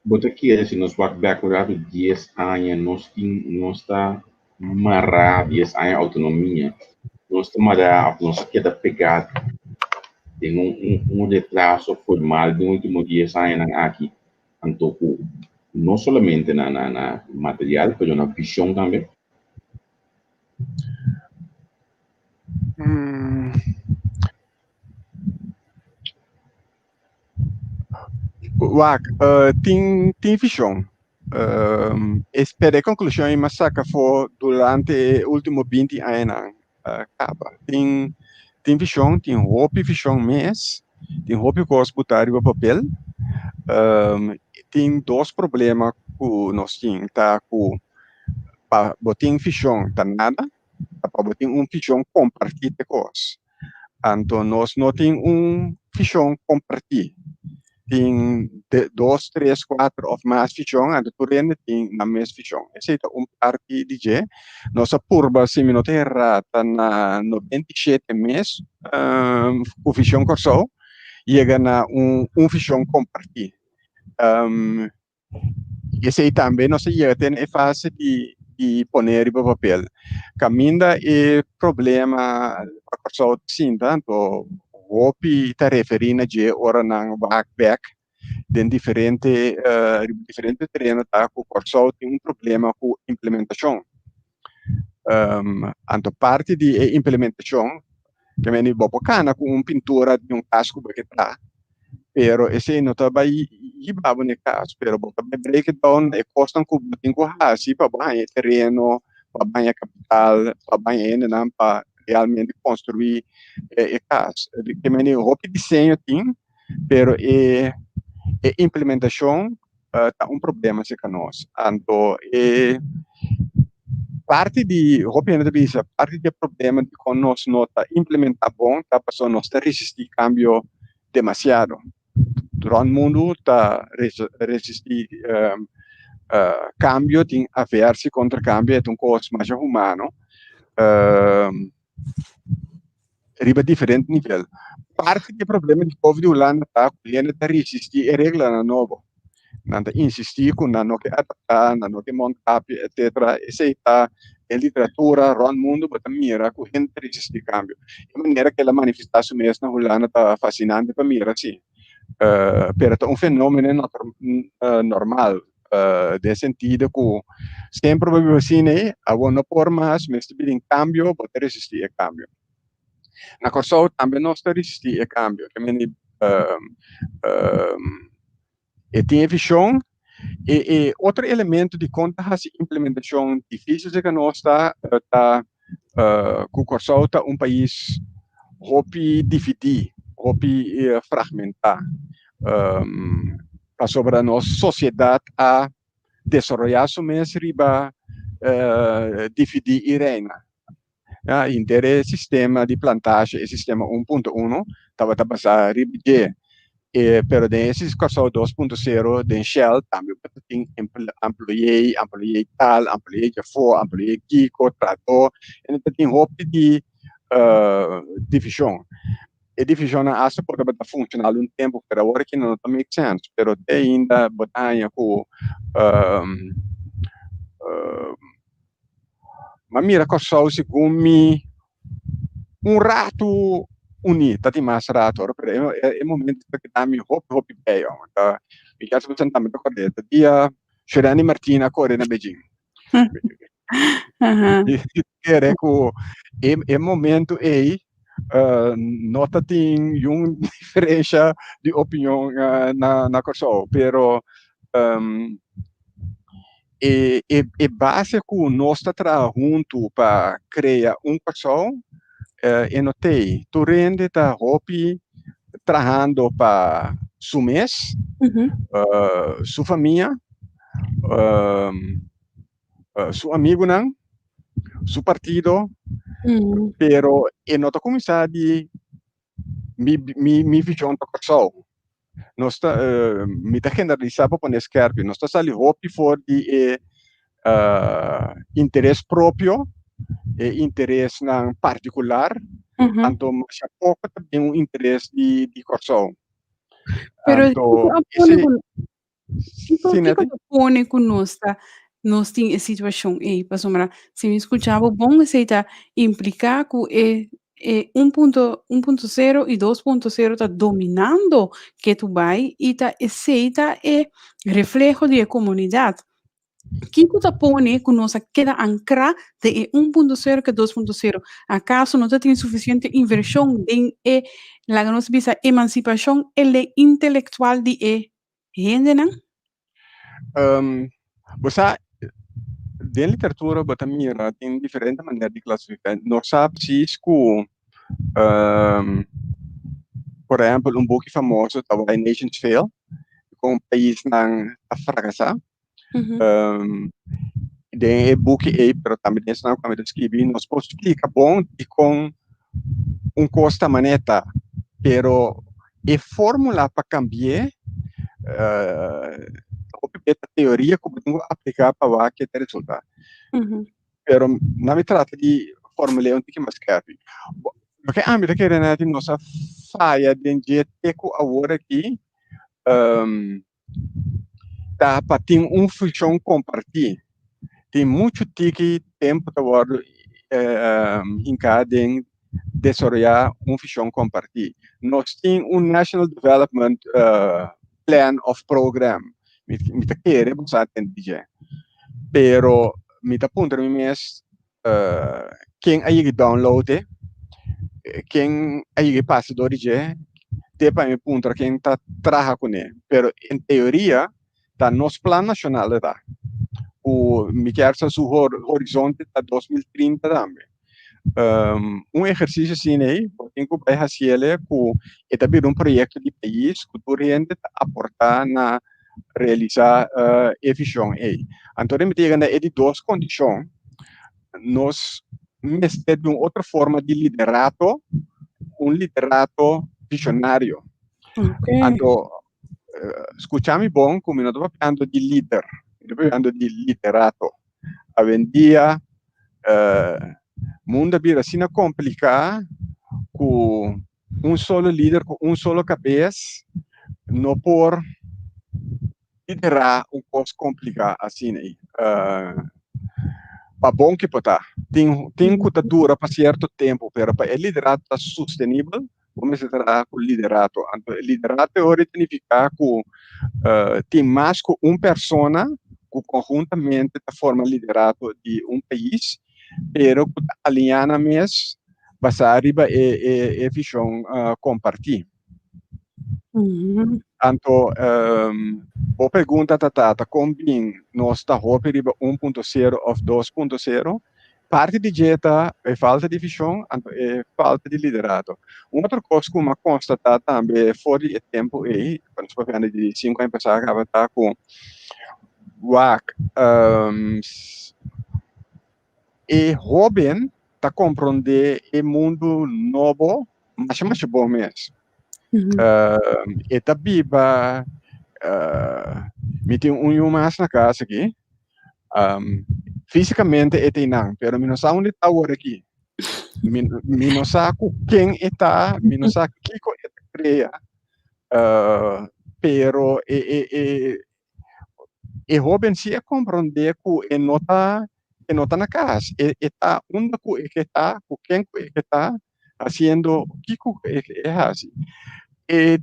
bo ta kere si nos wak bek un ratu 10 aña nos tin, nos ta mará 10 aña outonomia, nos ta mará òf nos a keda pegá den un un un retraso formal den último 10 añanan aki, anto ku no solamente na na na material pero na vishon tambe. Wak, tin tin vishon. Pero e konklushon ei mi a saka afó durante e último 20 añanan kaba. Tin tin vishon, tin hopi vishon mes, tin hopi kos ku ta riba papel. Tin dos problema ku nos tin, ta ku pa bo tin vishon ta nada, pa bo tin un vishon kompartí ta e kos. Anto nos no tin un vishon kompartí. Tin dos, tres, kuater òf mas vishon, anto tur hende tin nan mes vishon. Esei ta un parti di dje. Nos a purba, si mi no ta erá, ta na 97 mes ku Vishon Kòrsou yega na un vishon kompartí. Esei tambe nos a yega te na e fase di di pone riba papel. Kaminda e problema pa Kòrsou ta sinta, anto hopi ta referí na dje ora nan wak bèk den diferente riba diferente tereno ta ku Kòrsou tin un problema ku implementashon. Anto parti di e implementashon ke meni bo por kana ku un pintura di un kas ku bo ke traha, pero esei no ta bai hiba bo na e kas, pero bo ta bai break it down e kosnan ku bo tin ku hasi pa bo haña e tereno, pa bo haña kapital, pa bo haña hendenan pa realmente konstruí e kas. Ke meni hopi diseño tin, pero e e implementashon ta un problema cerca nos. Anto e parti di, hopi hende ta bisa, parti di e problema di con nos no ta implementa bon ta pasobra nos ta resisti cambio demasiado. Rond mundo ta resisti cambio, tin aversie contra cambio, e ta un cos masha humano. Riba diferente nivel. Parti di e problema di Covid di Hulanda ta ku hende ta risistí e reglanan nobo. Nan ta insistí ku nan no ke adaptá, nan no ke mondkapje, etcetera. Esei ta den literatura rònt mundu bo ta mira ku hende ta risistí kambio. E manera ku el a manifestá su mes na Hulanda ta fasinante pa mira, sí. Pero ta un fenómeno normal. Den sentido ku semper bo biba asina ei, awor no por mas, mester bini un kambio, bo ta resistí e kambio. Na Kòrsou tambe nos ta resistí e kambio, ke mende e tin e vishon. E e otro elemento dikon ta hasi implementashon difísil serka nos ta ta ku Kòrsou ta un pais hopi dividí, hopi fragmentá. Pasobra nos sosiedat a desaroyá su mes riba dividí i reina. Ya, henter e sistema di plantashe, e sistema 1.1, tabata basá riba dje. E, pero den e Kòrsou 2.0, den Shell tambe bo ta tin employé, employé tal, employé djafó, employé kiko, trahadó, en ta tin hopi di divishon. E divishonnan asta por tabata funshonal un tempu, pero awor aki no ta make sense. Pero te ainda bo ta haña ku m'a mira Kòrsou segun mi un ratu uní, ta tin mas ratu ora, pero e momento ta keda mi hopi hopi bei. Mi kier sa tambe ta kòrda e dia Shurendy Martina a kore na Beijing. Kere ku e e momento ei no ta tin yun diferensha di opinion na na Kòrsou, pero e e e base ku nos ta traha huntu pa krea un Kòrsou e no t'ei. Tur hende ta hopi trahando pa su mes, su famia, su amigunan, su partido, pero e no ta kuminsá di mi mi mi vishon ta Kòrsou. Nos ta mi ta generalisá pa pone skèrpi, nos ta sali hopi for di e interes propio, e interesnan partikular, anto masha poko ta bin un interes di di Kòrsou. Pero Anto kiko a pone esei ku Kiko, Sí, kiko Nati? ta pone ku nos ta nos tin e situashon ei? Pasobra si mi skucha bo bon esei ta impliká ku e e 1.1.0 i 2.0 ta dominando ketu bai i ta esei ta e refleho di e komunidat. Kiko ta pone ku nos a keda ankrá den e 1.0 ku e 2.0? Akaso no ta tin sufisiente invershon den e, laga nos bisa, emansipashon ele intelektual di e hendenan? Bo sa, den literatura bo ta mira tin diferente manera di klasifiká. No sa presis ku, por ehèmpel, un buki famoso ta Why Nations Fail, kon paisnan ta frakasá. Den e buki ei, pero tambe den esnan ku ami ta skibi, nos por splika bon dikon un kos ta manera ta, pero e fórmula pa kambi'é hopi bes ta teoria ku bo tin ku apliká pa wak ke ta resultá. Pero nan mi trata di formul'é un tiki mas skèrpi. Loke ami ta kere na di nos a faya den dje te ku awor aki. Ta pa tin un vishon kompartí. Tin muchu tiki tempu ta wòrdu hinká den desaroyá un vishon kompartí. Nos tin un National Development Plan òf Program, mi ta kere bo sa tende di dje, pero mi ta puntra mi mes ken a yega download e, ken a yega pasa dor di dje, te pa mi puntra ken ta traha kuné. Pero en teoria ta nos plan nashonal e ta, ku mi kier sa su horizonte ta 2030 tambe. Un ehersisio asina ei bo tin ku bai hasiel ku e ta bira un proyekto di pais ku tur hende ta aportá na realisá e vishon ei. Anto mi ta yega na e di dos kondishon, nos mester di un otro forma di liderato, un liderato vishonario. Anto skucha mi bon ku mi no ta papiando di lider, mi ta papiando di liderato. Awendia mundo a bira asina kompliká ku un solo lider ku un solo kabes no por liderá un kos kompliká asina ei. Pa bon ki por ta. Tin tin ku ta dura pa sierto tempu, pero pa e liderato ta sustenibel bo mester traha ku liderato. Anto e liderato e ora ta nifiká ku tin mas ku un persona ku konhuntamente ta forma liderato di un pais, pero ku ta aliñá nan mes basá riba e vishon kompartí. Anto bo pregunta ta ta kon bin nos ta hopi riba 1.0 òf 2.0? Parti di dje ta e falta di vishon anto e falta di liderato. Un otro kos ku mi a konstatá tambe for di e tempu ei, ku nos papia di sinku aña pasá kaba ta ku wak e hóben ta komprondé e mundu nobo masha masha bon mes. E ta biba, mi tin un yu mas na kas aki, físikamente e ta einan, pero mi no sa unda e ta awor aki. Mi no sa ku ken e ta, mi no sa kiko e ta krea, pero e hóben si a komprondé ku e no ta e no ta na kas, e ta unda ku e ke ta, ku ken ku e ke ta, hasiendo kiko ku e ke hasi. E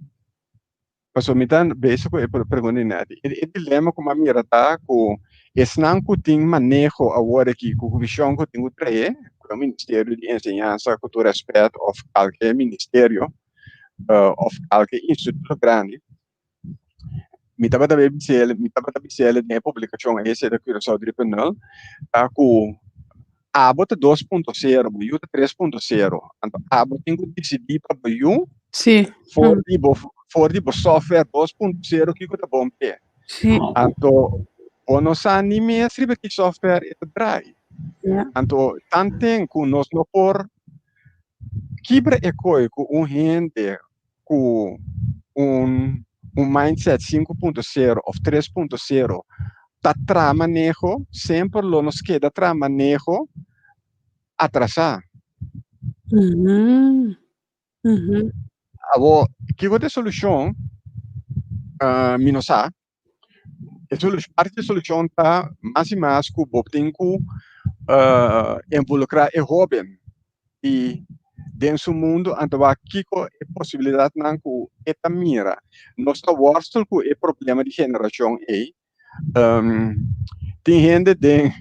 pasobra mi ta bezig ku e pregunta di Netty. E dilema ku mi a mira ta ku esnan ku tin maneho awor aki, ku vishon ku tin ku trae, ku e Ministerio di Enseñansa ku tur rèspèt òf kalke ministerio òf kalke instituto grandi, Mi tabata bay bis'el, mi tabata bis'el den e publicacion ese di Curaçao 3.0, ta cu abo ta 2.0, bo yu ta 3.0. Anto abo tin cu dicidi pa bo yu for di bo, for di bo software 2.0 kico ta bon p'e. Anto bo no sa ni mes riba ki software e ta draai. Anto tanten cu nos no por kibra e koe cu un hende ku un un mindset 5.0 of 3.0 ta traha maneho, semper lo nos keda traha maneho atrasá. Awor, kiko ta e solushon? Mi no sa. E parti di e solushon ta mas i mas ku bo tin ku involukrá e hóben i den su mundu anto wak kiko e posibilidatnan ku e ta mira. Nos ta wòrstel ku e problema di generashon ei. Tin hende den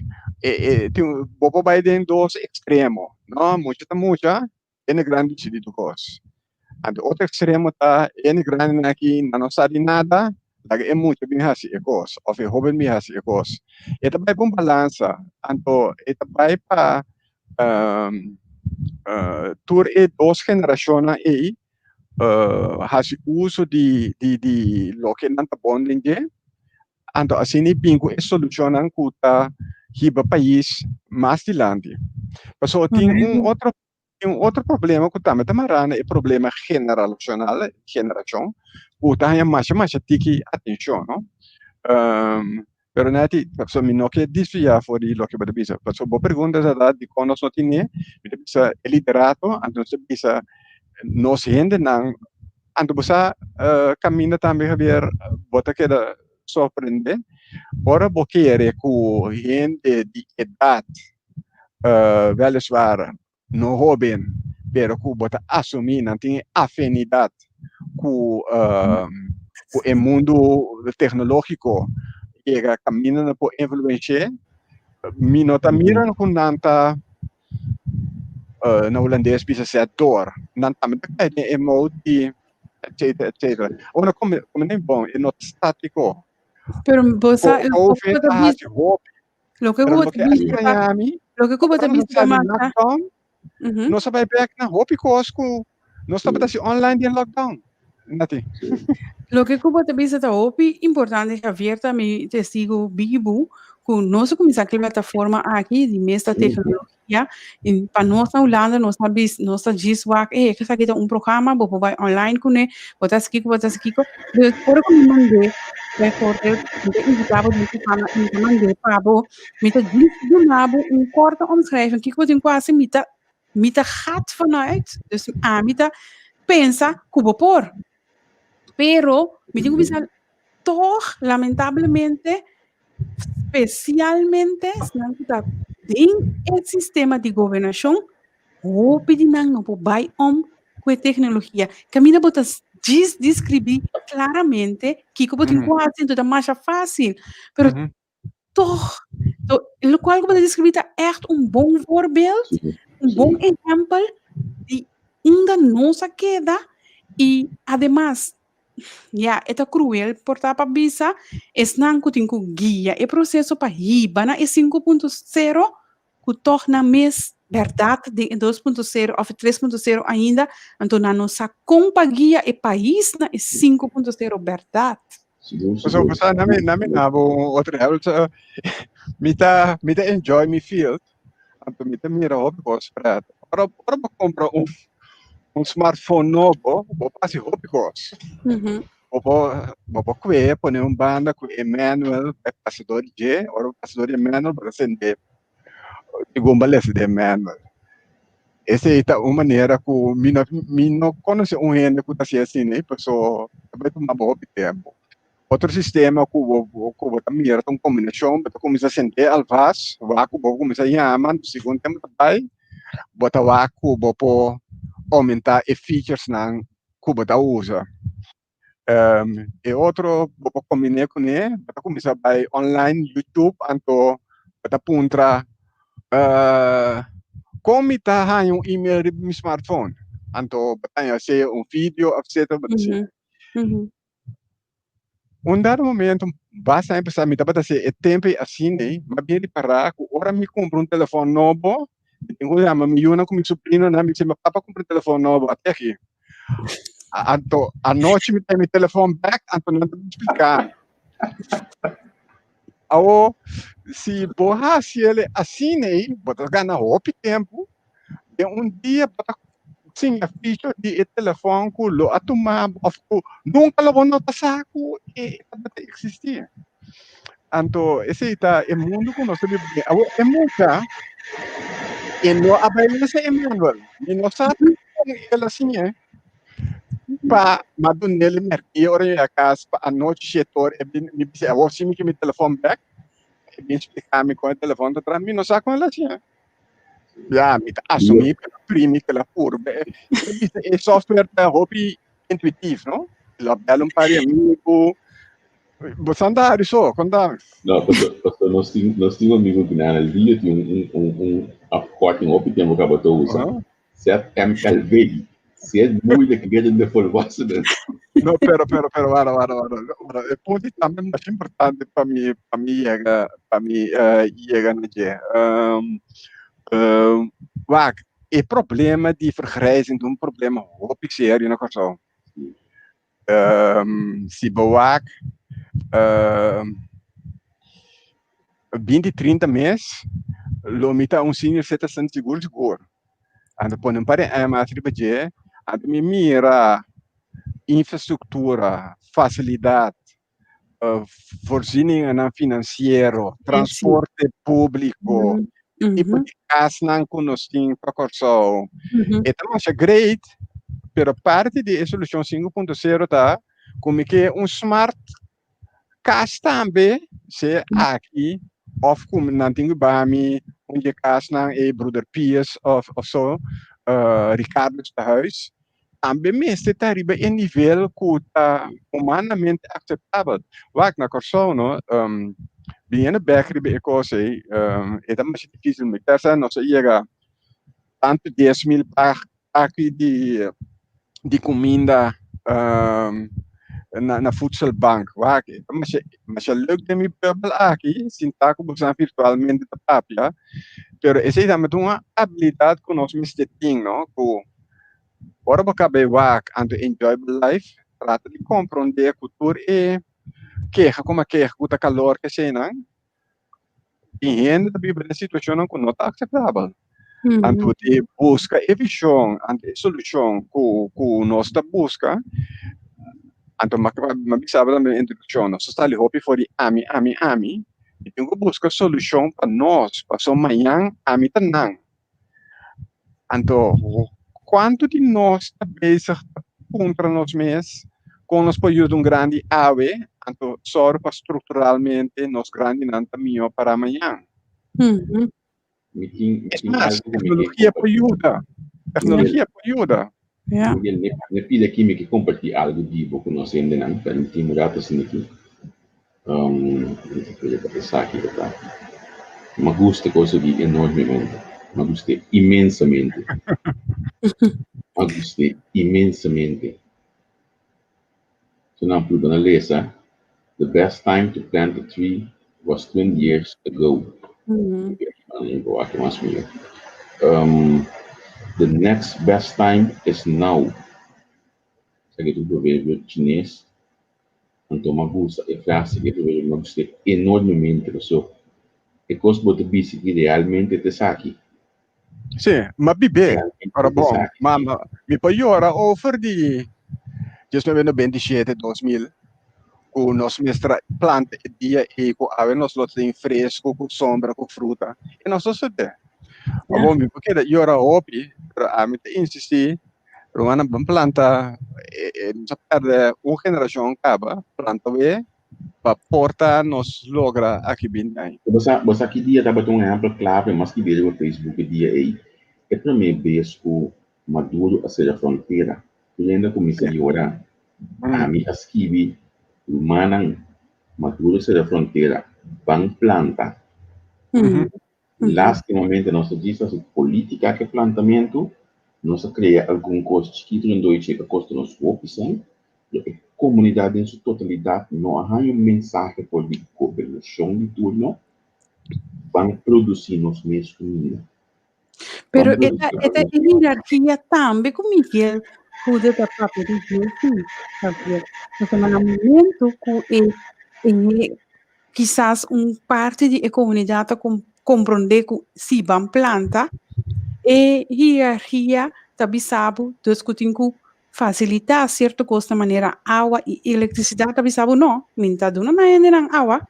bo por bai den dos ekstremo, no? Mucha ta mucha. Hende grandi disidí tur kos. Anto otro ekstremo ta hende grandinan aki nan no sa di nada, laga e mucha bin hasi e kos òf e hóben bin hasi e kos. E ta bai pa un balansa, anto e ta bai pa tur e dos generashonnan ei hasi uso di di loke nan ta bon den dje, anto asina e bin ku e solushonnan ku ta hiba pais mas dilanti. Pasobra tin un otro Tin un otro problema ku tambe ta mará na e problema generalashonal, generashon, ku ta haña masha masha tiki atenshon, no? Pero Netty, pasobra mi no ke desviá for di loke bo ta bisa. Pasobra bo pregunta ta ta dikon nos no tine, mi ta bisa e liderato, anto nos ta bisa nos hendenan, anto bo sa kaminda tambe Javier, bo ta keda. sorprende ora bo kere ku hende di edat, weliswaar no hoben, pero ku bo ta asumí nan tin e afinidat ku ku e mundu teknológiko yega kaminda nan por influensh'é, mi no ta mira ku nan ta na hulandes bisa set door, nan tambe ta kai den e mode di etcetera etcetera. Ora como como den bon e no ta státiko. Pero bo sa Covid a hasi hopi. Loke Pero ku bo loke ta a bisa extraña mi, loke ku bo ora ta nos bisa sali mata. lockdown, nos a bai bek na hopi kos ku nos tabata hasi online den lockdown. Nati. Loke ku bo ta bisa ta hopi importante, Javier ta mi testigo bibu ku nos a kuminsá ku e plataforma aki di mes ta teknologia i pa nos na Hulanda nos a bis nos ta djis wak e esaki ta un programa bo por bai online kuné bo ta hasi kiko bo ta hasi kiko dus ora ku mi mand'é bijvoorbeeld mi ta invitá bo den programa i mi ta mand'é pa bo mi ta djis duna bo un korte omschrijving kiko bo tin ku hasi mi ta mi ta gaat vanuit dus ami ta pensa ku bo por pero mi tin ku bisa tog lamentablemente spesialmente esnan ku ta den e sistema di gobernashon hopi di nan no por bai om ku e teknologia kaminda bo ta djis deskribí klaramente kiko bo tin ku hasi enton ta masha fásil pero tog lokual ku bo ta deskribí ta ègt un bon voorbeeld un bon ehèmpel di unda nos a keda i ademas ya e ta kruel por ta pa bisa esnan ku tin ku guia e proseso pa hiba na e 5.0 ku tòg nan mes bèrdat den e 2.0 òf e 3.0 ainda, anto nan no sa kon pa guia e pais na e 5.0 bèrdat. Pasobra bo sa, na mi, na mi nabo un otro ehèmpel, mi ta, mi ta enjoy mi field, anto mi ta mira hopi kos pret. Ora, ora bo kumpra un, un smartphone nobo, bo por hasi hopi kos. Bo por, bo por kue, pone un banda ku e manual, e pasa dor di dje, ora bo pasa dor di e manual, bo ta sende segun bo a lesa den e manual. Esei ta un manera ku mi no, mi no konosé un hende ku ta hasi asina, paso ta bai tuma bo hopi tempu. Otro sistema ku bo ku bo ta mira ta un kombinashon, bo ta kuminsá sent'é alvas, wak ku bo kuminsá yama, segun tempu ta bai, bo ta wak ku bo por oumentá e featuresnan ku bo ta usa. E otro bo por kombiné kuné, bo ta kuminsá bai online YouTube anto bo ta puntra kon mi ta haña un email riba mi smartphone? Anto bo ta haña sea un video òf etcetera bo ta siña. Un dado momento basta empezá mi tabata hasi e tempu ei asina ei, m'a bien ripará ku ora mi kumpra un telefòn nobo, mi tin ku yama mi yunan ku mi subrinonan, mi bisa, Papa a kumpra un telefòn nobo, ate aki. Anto anochi mi tene mi telefòn bèk, anto nan ta splika mi. Awor, si bo hasi el asina ei, bo ta gana hopi tempu. Den un dia bo ta siña ficho di e telefòn ku lo a tuma bo òf ku nunka lo bo no ta sa ku e tabata eksistí. Anto esei ta e mundu ku nos ta biba den. Awor e mucha e no a bai lesa e manual. Mi no sa kon el a siñ'é pa m'a dun'el e mèrkia ora mi a kas pa anochi shete ora e bin mi bisa awor si mi ke mi telefòn bèk e bin splika mi kon e telefòn ta traha. Mi no sa kon el a siñ'é. Ya, mi ta asumí ku el a primi, ku el a purba. E bisa e software ta hopi intuitief, no? El a bel un par di amigu. Bo sa anda hari so, konta. No, paso, paso nos tin, nos tin un amigu ku nan al dia tin un, un, un afkorting hopi tempu ku abo ta usa. ZMLV. Si es moeilijk leerende volwassenen. No, pero, pero, pero, wara, wara, wara. Wara, e punto tambe mas importante pa mi, pa mi yega, pa mi uh, yega na dje. Um, um, wak, e problema di vergrijzing ta un problema hopi serio na Kòrsou. Um, si bo wak, um, 20, 30 mes, lo mi ta un senior citizen sigur sigur. Anto pone un par di aña mas riba dje, anto mi mira infrastruktura, fasilidat, voorzieningennan finansiero, transporte públiko, tipo di kasnan ku nos tin pa Kòrsou. E ta masha great, pero parti di e solushon 5.0 ta ku mi ke un smart. Kas tambe, sea aki of ku nan tin ku baha mi un di e kasnan ei Broeder Pius of of so, Richardus Tehuis, tambe mester ta riba e nivel ku ta humanamente akseptabel. Wak, na Kòrsou no, biniendo bèk riba e kos ei, e ta masha difísil. Mi pensa nos a yega tantu 10,000 paki di kuminda na voedselbank. Wak, e ta masha masha leuk den mi bubbel aki, sinta ku boso virtualmente ta papia, pero esei tambe ta un abilidat ku nos mester tin, no, ku ora bo kaba e wak anto enjoy bo life, trata di komprondé ku tur e keha ku a keha ku ta kalor ke eseinan, tin hende ta biba den situashonnan ku no ta akseptabel. Anto di buska e vishon, anto e solushon ku nos ta buska, anto mi a bisa bo tambe den introdukshon, nos ta sali hopi for di ami, ami, ami, i tin ku buska solushon pa nos, pasobra mañan ami ta nan. Anto, kuantu di nos ta bezig ta puntra nos mes kon nos por yuda un grandi awe, anto sòru pa strukturalmente nos grandinan ta mihó para mañan? Mi tin, mi Es tin mas, algo ku mi ke teknologia por kompartí. yuda. Teknologia por yuda. Ja. Miguel, ne, ne pidi aki mi ke kompartí algu di bo ku nos hendenan. Permití mi un rato asina aki. Mi ta kere pa esaki ta ta. Mi a gusta kos aki enormemente. Mi a gust'é inmensamente. Mi a gust'é inmensamente. So nan prueba na lesa, The best time to plant a tree was 20 years ago. Mas mihó. The next best time is now. Esaki ta un proverbio chines. Anto mi a gusta e frase aki, e proverbio mi a gust'é enormemente pasobra e kos bo ta bisa aki realmente ta esaki. Sí, m'a bibé. Realmente Ora ta bon, esaki. ma mi por yora over di 1997, 2000, ku nos mester a planta e dia ei ku awe nos lo tin fresku, ku sombra, ku fruta. I nos a sosodé. Awor mi por keda yora hopi, pero ami ta insistí, rumannan ban planta, nos a pèrdè un generashon kaba, planta awe pa por ta nos logra aki binti aña. Bo sa, bo sa ki dia tabata un ehèmpel klave mas ki bira riba Facebook e dia ei? E promé bes ku Maduro a sera frontera, tur hende a kuminsá yora. Ami a skibi, Rumannan, Maduro sera frontera, ban planta. Lástimamente nos ta djis hasi polítika ku e plantamentu, nos a krea algun kos chikitu den Deutsche ku a kosta nos hopi sèn, pero e komunidat den su totalidat no a haña un mensahe for di gobernashon di turno, ban produsí nos mes kuminda. Pero e ta e ta e hierarkia tambe ku Miguel Goede ta papia di dje si, Javier. Pasobra na momento ku e e kisas un parti di e komunidat ta komprondé ku si ban planta, e hierarkia ta bisa bo dus ku tin ku fasilitá sierto kosnan manera awa i elektrisidat ta bisa bo no, mi no ta duna nan hendenan awa.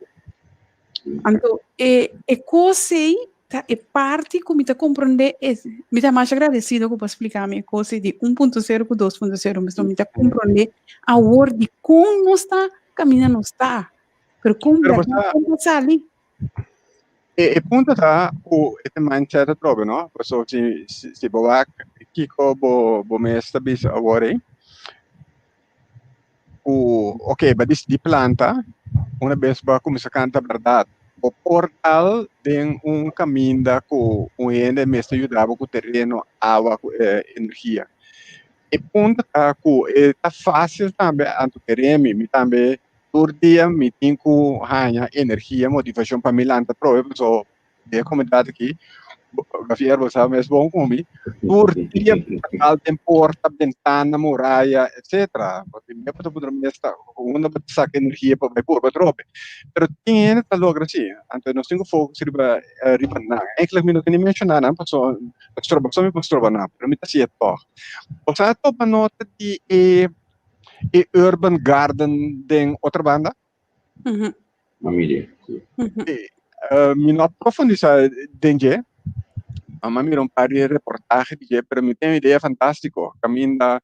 Anto e e kos ei ta e parti ku mi ta komprondé es mi ta masha agradesido ku bo a splika mi e kos ei di 1.0 ku 2.0 pasobra mi ta komprondé awor dikon nos ta kaminda nos ta pero kon Pero bo bèrdat sa kon ta sali. E punto ta ku e ta mindset atrobe no pasobra si si bo wak kiko bo bo mes ta bisa awor ei ku ok bo a disidí planta una bes bo a kuminsá kanta bèrdat bo por dal den un kaminda ku un hende mester yuda bo ku tereno awa ku energia e punto ta ku e ta fásil tambe anto kere mi mi tambe tur dia mi tin ku haña energia motivashon pa mi lanta probe paso den e komunidat aki Javier bo sa mes bon ku mi tur dia mi ta dal den porta bentana muraya etcetera pasobra mi ta puntra mi mes ta unda bo ta saka energia pa bai purba atrobe pero tin hende ta logra si anto nos tin ku focus riba riba nan eigenlijk mi no tin ni menshona nan pasobra ta stroba so mi por stroba nan pero mi ta hasié tòg bo sa tuma nota di e e urban garden den otro banda? Ma mire, si. Mi no a profundisa den dje, mi a mira un par di reportahe di dje, pero mi tin un idea fantástiko. Kaminda.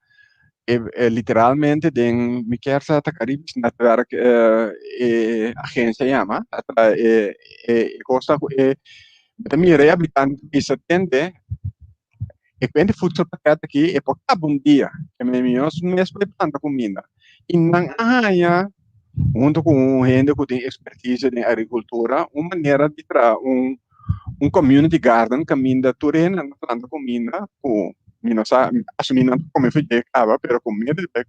E literalmente den mi kier sa ta Caribisch Netwerk e agencia yama a traha e e cos ta cu e ta mira e habitante bisa tende e cuenta voedselpakket aki e por caba un dia e mi mes por planta cuminda y nan a haya hunto cu un hende cu tin expertise den agricultura un manera di traha un un community garden caminda tur hende nan ta planta cuminda cu mi no sa mi ta asumi nan ta come fidje caba pero cu miedo di bay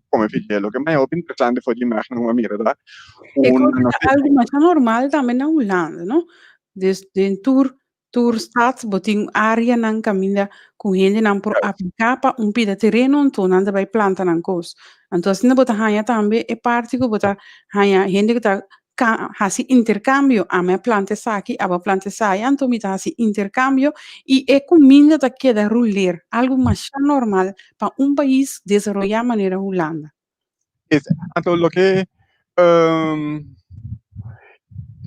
come fidje loke maya hopi interesante for di imagen cu mi a mira ta E un cosa ta algo masha normal tambe na Hulanda no dus den tur Tur stad bo tin areanan kaminda ku hendenan por apliká pa un pida tereno anto nan ta bai planta nan kos. Anto asina bo ta haña tambe e parti ku bo ta haña hende ku ta hasi interkambio, ami a planta esaki, abo a planta esaya, anto mi ta hasi interkambio i e kuminda ta keda ruler, algu masha normal pa un pais desaroyá manera Hulanda. Anto loke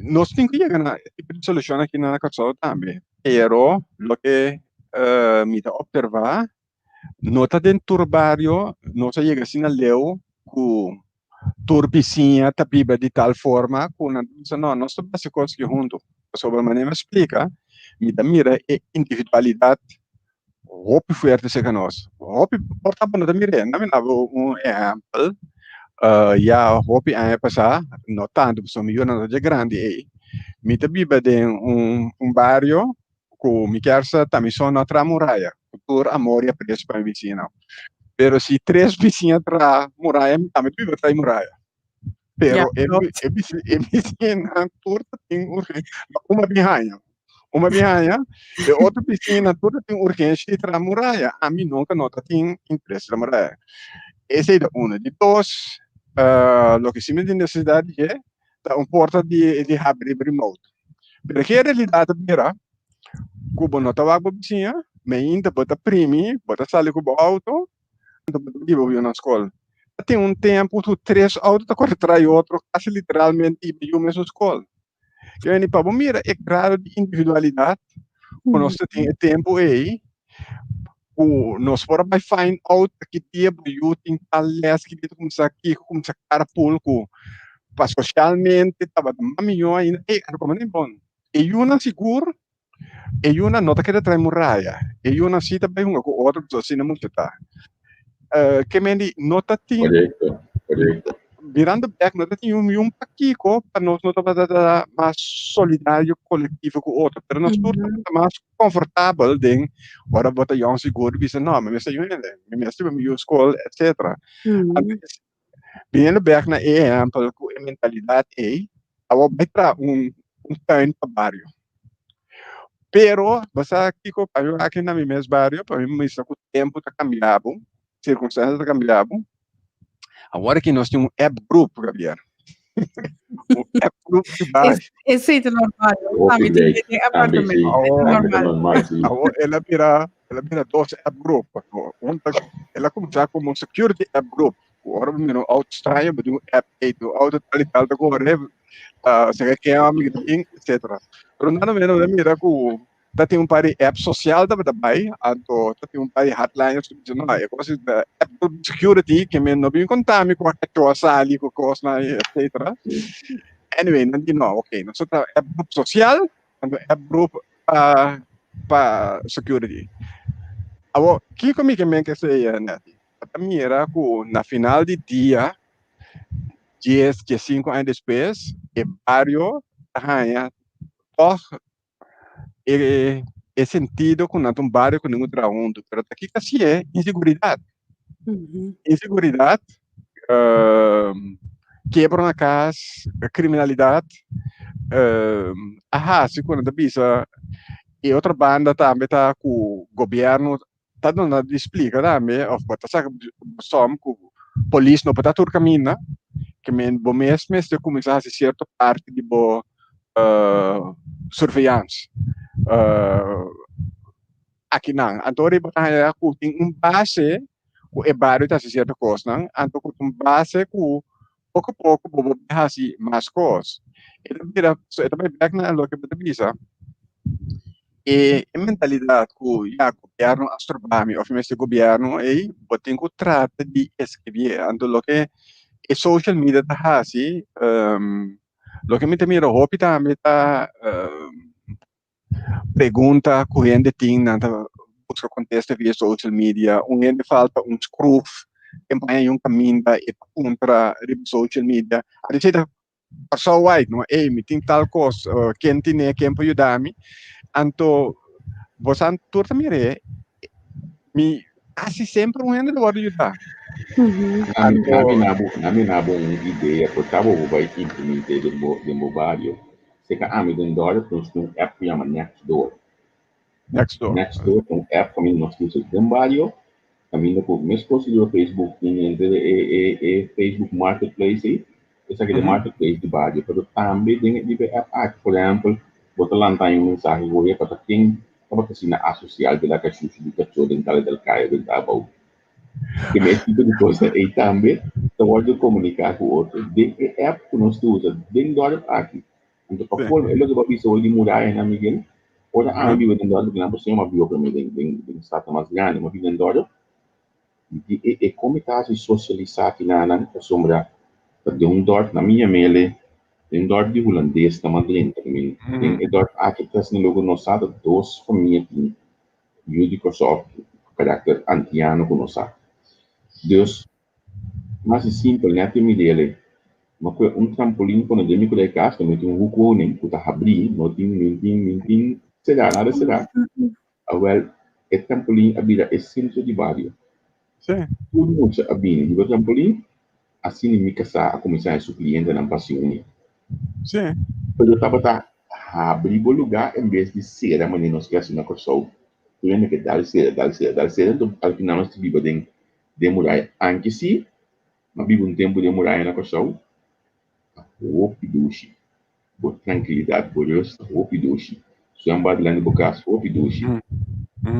nos tin ku yega na e tipo di solushon aki na Kòrsou tambe, pero loke mi ta opservá no ta den tur bario nos a yega asina leu ku tur bisiña ta biba di tal forma ku nan ta bisa no nos ta basa kos aki huntu, pasobra manera mi a splika mi ta mira e individualidat hopi fuerte cerca nos. Hopi por ta no ta mir'é. Na mi daba un ehempel. Ya hopi aña pasá, no tanto pasobra mi yunan no ta dje grandi ei. Mi ta biba den un un bario ku mi kier sa ta mi so no a traha muraya, ku tur amor i aprecio pa mi bisiñanan. Pero si tres bisiña traha muraya, mi tambe ta biba traha e muraya. Pero e e e bisiñanan tur ta tin urgencia, un a bin haña, un a bin haña, e otro bisiñanan tur ta tin urgencia di traha muraya, ami nunca no ta tin interes di traha muraya. Esei ta uno. Di dos, loke si mi tin necesidad di dje ta un porta di di habri remote. Pero ke realidad ta bira ku bo no ta wak bo bisiña, mainta bo ta primi, bo ta sali ku bo auto, Anto bo ta biba yu na skol. Ta tin un tempu ku tres outo ta kore tras otro kasi literalmente i yu mesun skol. Ke bini pa bo mira e grado di individualidat ku nos ta tin e tempu ei ku nos por a bai find out ki dia bo yu tin tal les, ki dia ta kuminsá kiko, kuminsá carpool ku pa sosialmente tabata mas mihó ainda. Ey, anto komo tin bon e yunan sigur E yunan no ta keda trae muraya. E yunan si ta bai hunga ku otro pasobra asina mucha ta. Ke men di no ta tin Korekto, korekto. Mirando bek no ta tin un yun pakiko pa nos no tabata ta mas solidario kolektivo ku otro. Pero nos tur tabata mas konfortabel den ora bo ta yòn sigur di bisa no mi mester yun hende, mi mester mi yu skol etcetera. Biniendo bek na e ehempel ku e mentalidat ei, awor bai traha un un tuin pa bario. Pero bo sa kiko pa mi aki na mi mes bario pa mi mester ku tempu ta kambia bo, sirkunstansia ta kambia bo. Awor aki nos tin un app group Gabriel. Un app group di bario. Esei ta normal. Hopi Ami tin leuk. den Tambe apartamento. sí, Esei ta tambe ta normal. normal, sí. Awor el a bira El a bira dos app group. Un ta, el a kuminsá komo security app group. Ku ora bo mira un outo straño, bo tin un app ei, tu outo tal i tal ta kore, sega ken amigu ta tin, etcetera. Pero nada menos bo ta mira ku ta tin un par di app sosial tabata bai, anto ta tin un par di hotliners ku bisa no, e kos ta app group di security ke men no bin konta mi ku a kachó a sali ku kosnan, etcetera. Anyway, nan di no, ok, nos ta traha app group sosial, anto app group pa pa security. Awor, kiko mi ke men ke esei, Netty? Bo ta mira ku na final di dia, dies, diesinku aña despues, e bario ta haña tòg e e sentido ku nan ta un bario ku nan ku traha huntu. Pero ta kiko hasié? Inseguridat. Inseguridat, kebra na kas, kriminalidat a hasi ku nan ta bisa e otro banda tambe ta ku gobièrnu ta duna di splika tambe òf bo ta saka som ku polis no por ta tur kaminda ke men bo mes mester kuminsá hasi sierto parti di bo surveyans. Akinan anto riba ta haña ku tin un base ku e bario ta hasi sierto kosnan, anto ku ta un base ku poko poko bo por hasi mas kos. E ta bira, so e ta bai bek na loke bo ta bisa. E e mentalidat ku ya gobièrnu a stroba mi òf mi mester gobièrnu ei, bo tin ku trata di eskribié. Anto loke e social media ta hasi, loke mi ta mira hopi tambe ta pregunta ku hende tin, nan ta buska kontesta via social media. Un hende falta un skruf, e baña un kaminda, e ta puntra riba social media. A di ta Kòrsou wait no, ey mi tin tal kos, ken tine, ken por yuda mi? Anto bosan tur ta mir'é, mi kasi semper un hende ta wòrdu yudá. Anto. Ami na bo un idea por ta bo bo bai implement'é den bo den bo bario. Seka ami den dòrp nos tin un app ku yama Nextdoor. Nextdoor. Nextdoor ta un app kaminda nos ta usa den bario, kaminda ku meskos ku riba Facebook tin henter e e e Facebook Marketplace ei, esaki ta e marketplace di bario, pero tambe den riba e app aki, por ehèmpel, bo ta lanta un mensahe ku bo pa ta ken tabata asina asosial di laga shushi di kachó den kale del kaya den ta abou. Ke mes tipo di cosa ei tambe ta wòrdu komuniká ku otro den e app ku nos ta usa den dòrp aki. Anto pa colmo, e loke bo a bisa hoy di murayanan, Miguel, ora ami biba den dorp, porque nan por siña mi a biba prome den den den stadnan mas grandi, mi a biba den dorp, di e e con mi ta haci socialisa kinanan, pasobra ta den un dorp, nan mi yam'ele, den un dorp di hulandes nan a drenta, mi den e dorp aki ta asina loke nos sa ta dos famia tin yu di Kòrsou ku karakter antiano ku nos sa. Dus, Mas i simpel, nèt e midele. Ma kue un trampolin pone den mi kuda e kas, ta mete un hoekwoning ku ta habrí, no tin, min tin, min tin será, nada será. Awèl, e trampolin a bira e sentro di bario. Tur mucha a bini riba trampolin, asina mi kasá a kuminsá haña su klientenan pa siuní. Pero tabata habri bo lugá en bes di sera manera nos ke hasi na Kòrsou. Tur hende ke dal sera, dal sera, dal sera, enton al final nos ta biba den Den muraya. Anke si, m'a biba un tempu den muraya na Kòrsou, ta hopi dushi. Bo trankilidat, bo rust ta hopi dushi. Zwembad dilanti bo kas, hopi dushi.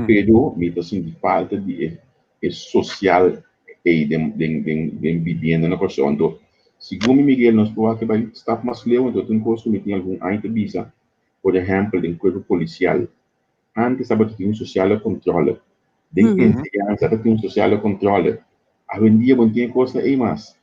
Pero mi ta sinti falta di e e sosial ei den den den den bibienda na Kòrsou. Anto, segun mi Miguel, nos por wak bai stap mas leu, anto tin kos ku mi tin algun aña ta bisa, por ehèmpel den kuerpo polisial. Antes tabata tin un sociale controle. Den enseñansa ta tin un sociale controle. Awendia bo no tin e cosnan ey mas.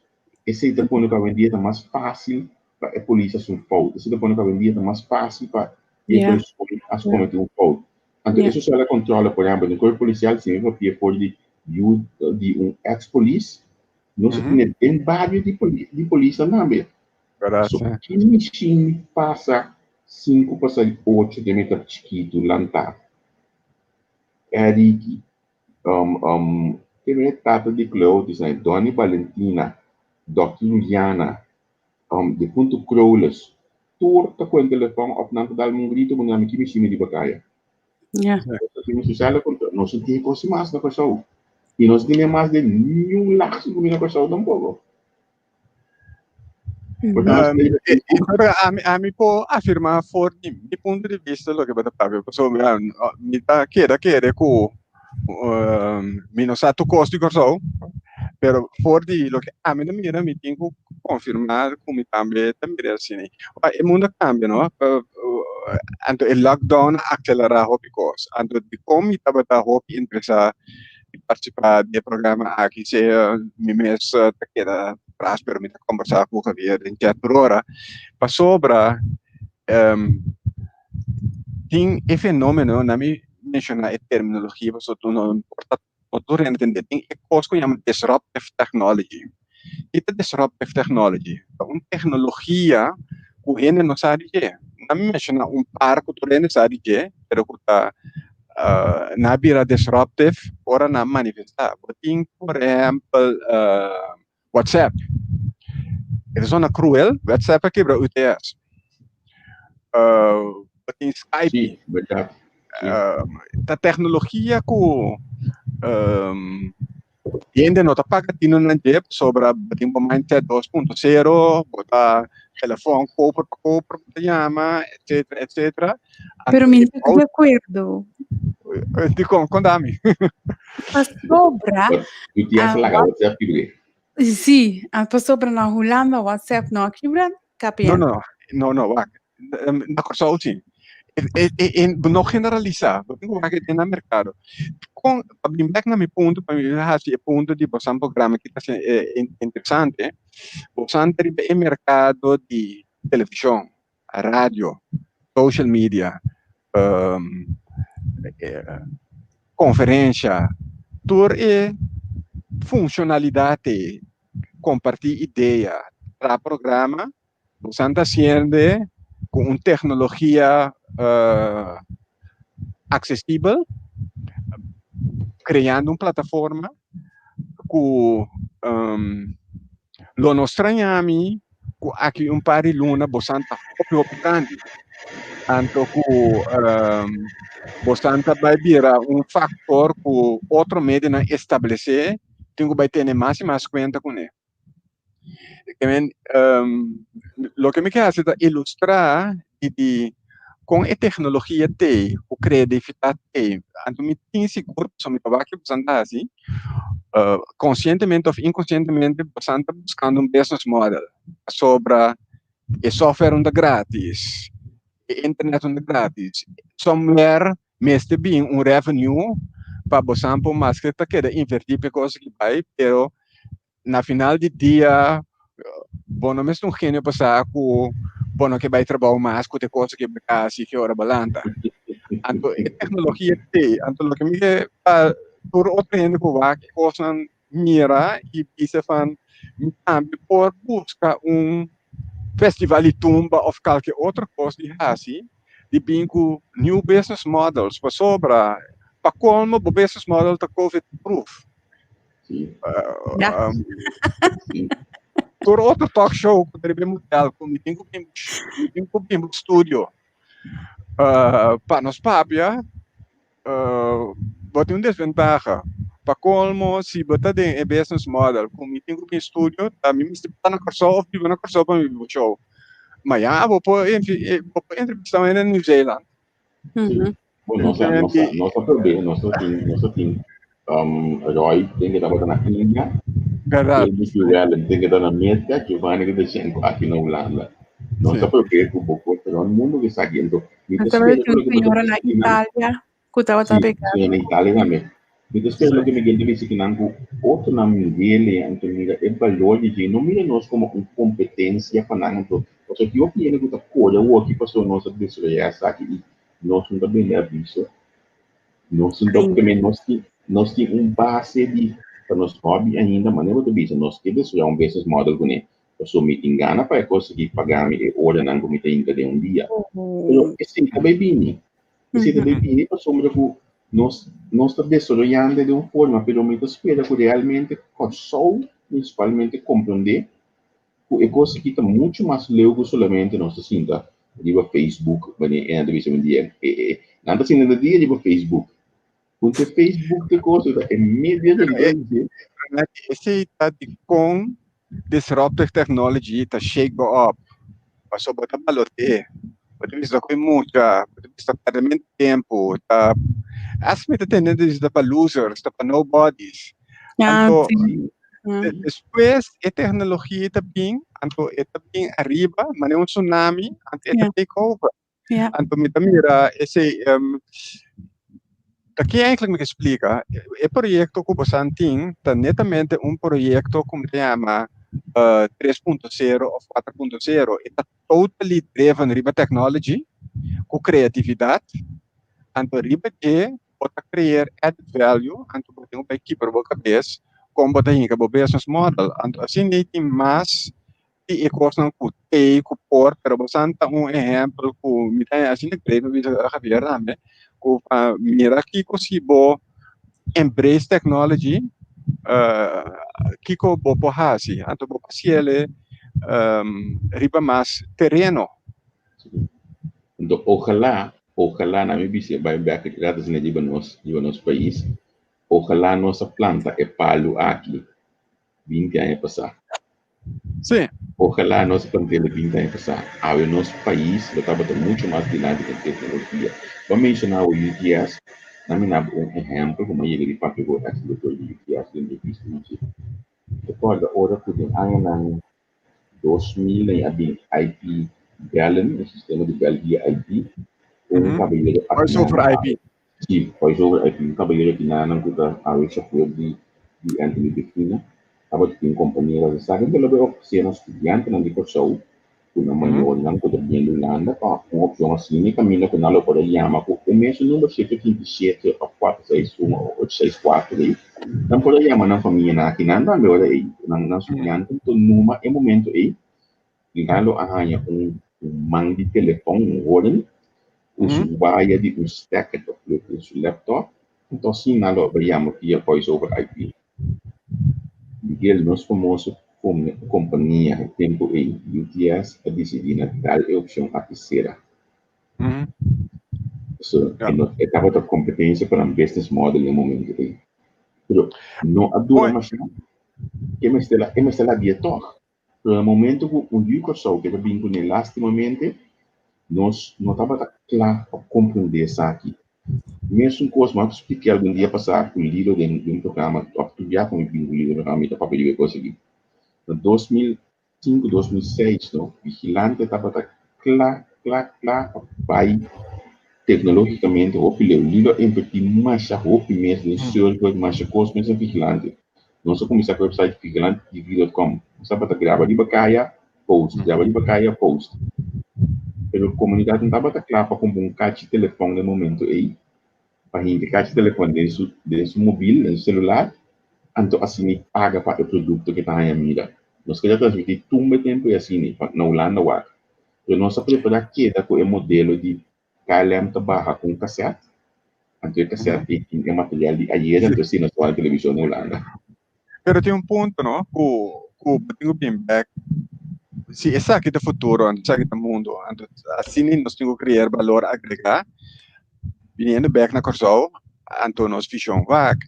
Esey ta pone cu awendia ta mas facil pa e polis haci un fout. Esey ta pone cu awendia ta mas facil pa e persona a comete un fout. Anto e sociale controle, por ehempel, den cuerpo policial, si mi papia for di yu di un ex polis, nos a tene den bario di di polisnan tambe. So, ki mishin pasa Sinku pasa di ocho den mi ta chikitu lantá. Eriki, um, um, ke mi e tata di Cleotis nan, Donny Balentina, Dòkter Juliana, um, defuntu Crowles, tur ta ku en telefòn òf nan ta dal mi un grito ku nan mi ki mishi mi riba kaya. Nos tin sosiale kontra, nos no tin kos mas na Kòrsou. I nos no tin mas den niun lag sin ku mi na Kòrsou tampoko. Ami, ami por afirma for di mi punto di vista loke bo ta papia, pasobra mi ta keda kere ku mi no sa tur kos di Kòrsou, pero for di loke ami ta mira mi tin ku konfirmá ku mi tambe ta mira asina. E mundo a kambia no, anto e lockdown a akselerá hopi kos, anto dikon mi tabata hopi interesá di partisipá di e programa aki sea mi mes ta keda tras pero mi ta kombersá ku Javier den chat tur ora pasobra tin e fenomeno na mi menshoná e terminologia pasobra tur no por ta no tur hende ta entende tin e kos ku yama disruptive technology ki ta disruptive technology ta un teknologia ku hende no sa di dje na mi menshoná un par ku tur hende sa di dje pero ku ta nan a bira disruptive ora nan a manifestá. Bo tin por ehèmpel WhatsApp. E ta sona kruel, WhatsApp a kebra UTS. Bo tin Skype. Sí, bèrdat. Ta teknologia ku Hende no ta paga tino nan dje pasobra bo tin bo mindset 2.0, bo ta telefon koper pa koper bo ta yama, etcetera, etcetera. Pero mi no ta di akuerdo. Dikon? Konta mi. Pasobra. Tu tin a laga WhatsApp kibr'é. Sí, pasobra na Hulanda WhatsApp no a kibra KPN. No, no, no, no, wak. Na Kòrsou sí. E no generalisá, bo tin ku wak den nan merkado. Kon, pa bin bèk na mi punto, pa mi hasi e punto di bosan programa ki ta interesante, bosan ta riba e merkado di televishon, radio, social media, konferensha, tur e funshonalidat ei, kompartí idea, traha programa, Bosan ta hasiende ku un teknologia aksesibel, kreando un plataforma ku lo no straña mi ku aki un par di luna bosan ta hopi hopi grandi. Anto ku bosan ta bai bira un faktor ku otro medionan establesé tin ku bai tene mas i mas kuenta kuné. Loke mi ke hasi ta ilustrá di di kon e teknologia t'ei, ku kreatividat t'ei. Anto mi tin sigur pasobra mi ta wak ke bosan ta hasi, konsientemente òf inkonsientemente bosan ta buskando un business model pasobra e software no ta gratis, e internet no ta gratis, somewhere mester bin un revenue pa bosan por maske ta keda invertí pa e kos aki bai, pero na final di dia bo no mester un genio pa sa ku bo no ke bai trabou mas ku te kos ke bo ta hasi ki ora bo lanta. Anto e teknologia t'ei, anto loke mi ke pa tur otro hende ku wak e kosnan mira i bisa van mi tambe por buska un festival di tumba òf kalke otro kos di hasi di bin ku new business models pasobra pa kolmo bo business model ta covid proof. Ja. Tur otro talk show ku ta riba e mundial ku mi tin ku bin mi tin ku bin bo studio pa nos papia bo tin un desventaha. Pa kolmo si bo ta den e business model ku mi tin ku bin studio ta mi mester ta na Kòrsou òf biba na Kòrsou pa mi biba show. Ma ya bo por bo por entrevistá un hende na New Zealand. Bon, nos a, nos a, nos a probeer, nos a tin, nos a tin Roy tin que tabata na India, Verdad. David Llewellyn tin que ta na Merca, Giovanni que ta shenko aki na Hulanda. Nos a probeer cu bo por rond mundo que esaki, entonces, mi ta Tabata spera tin cu un loke bo ta señora na bisa kinan, Italia cu tabata sí, pegá. señora na Italia tambe. Mi ta spera loke Miguel ta bisa kinan cu otronan mir'e, anto mira e balor di dje, no mira nos como un competencia pa nan, anto, pasobra ki hopi hende cu ta core awoki pasobra nos a desaroya esaki y nos no ta bende aviso, nos no ta, Ainda. porque nos tin, nos tin un base di, pa nos hobby ainda, manera bo ta bisa, nos ke desaroya un business model kuné, pasobra mi tin gana pa e kos aki paga mi e oranan ku mi ta hinka den un dia. Pero esei ta bai bini, esei ta bai bini pasobra ku nos, nos ta desaroyando den un forma, pero mi ta spera ku realmente Kòrsou prinsipalmente komprondé ku e kos aki ta muchu mas leu ku solamente nos ta sinta riba Facebook, wanneer e nan ta bisa un dia, e, e, nan ta sinta den dia riba Facebook. Punto Facebook te kos, ta e media di e, Esei ta dikon disruptive technology ta shake bo up. Pasobra bo ta baloté, bo ta bisa ku e mucha, bo ta bisa pèrdè tempu, ta as mi ta tende ta pa losers, ta pa nobodies. Ja, Anto, sí. Despues e teknologia ta bin, anto e ta bin ariba, manera un tsunami, anto e ta take over. Anto mi ta mira esei, ta ke eigenlijk mi ke splika, e proyekto ku bosan tin ta netamente un proyekto ku mi ta yama 3.0 òf 4.0, e ta totally driven riba technology ku kreatividat, anto riba dje bo ta creer added value, anto bo tin ku bai kibra bo kabes kon bo ta hinka bo business model. Anto asina ei tin mas di e kosnan ku tei ku por, pero bosan ta un ehempel ku mi ta asina great pa bisa Javier tambe, ku pa mira kiko si bo embrace technology, kiko bo por hasi, anto bo por hasiel riba mas tereno. Anto ojalá, ojalá na mi bisa bai bek rato asina riba nos, riba nos pais, ojalá nos a planta e palu aki 20 aña pasá. Ojalá nos a plant'el 20 aña pasá. Awe nos pais lo tabata mucho mas dilanti den tecnologia. Bo a menciona awe UTS, na mi naba un ehempel ku mi a yega di papia ku ex director di UTS den entrevista nochi. Recorda ora ku den añanan 2000 a bin IP bellen, e sistema di bel via IP. Un kabayero Voice over akinan IP. Si, voice over IP. Un kabayero akinanan ku ta awe shofùr di di Anthony Begina tabata tin un kompania ta sa ku lo bai ofresé na studiantenan di Kòrsou ku nan mayornan ku ta bini di Hulanda pa un opshon asina i kaminda ku nan lo por a yama ku e mesun number 787 òf 461 òf 864 ei nan por a yama nan famianan akinan tambe ora ei nan nan studiante ta numa e momento ei i nan lo a haña un man di telefòn, un horen, ku su waya di un stekker ta plug den su laptop, anto asin nan lo a bai yama via voice over IP. Miguel, nos famoso kompania e tempu ei, UTS, a disidí na dal e opshon aki sera. So, e no e tabata kompetensia pa nan business model den e momento ei. Pero no a dura mashá, e mester e mester labia tòg. Pero na momento ku un yu Kòrsou ke ta bin kuné lastimamente, nos no tabata kla pa komprendé esaki. Mesun kos mi a spliká algun dia pasá ku Lilo den un programa, òf tur bia ku mi bin ku Lilo den programa mi ta papia di e kos aki. Na 2005, 2006 no, Vigilante tabata kla, kla, kla pa bai teknologikamente hopi leu. Lilo a invertí masha hopi mes den server, masha kos mes den Vigilante. Nos a kuminsá ku e website vigilantetv.com. Nos tabata graba riba kaya, post, graba riba kaya, post. Pero komunidat no tabata kla pa kumpra un kachi telefòn den momento ei, pa hinka e kachi telefòn den su den su mobil, den su selular, anto asina e paga pa e produkto ke ta haña mira. Nos keda transmití tumba e tempu ei asina, pa na Hulanda wak. Pero nos a preferá keda ku e modelo di KLM ta baha ku un kasèt, anto e kasèt ei tin e material di ayer, anto esei nos ta wak na televishon na Hulanda. Pero tin un punto no, ku ku bo tin ku bin bek, si esaki ta futuro, anto esaki ta mundo, anto asina nos tin ku krea balor agregá, biniendo bek na Kòrsou, anto nos vishon wak.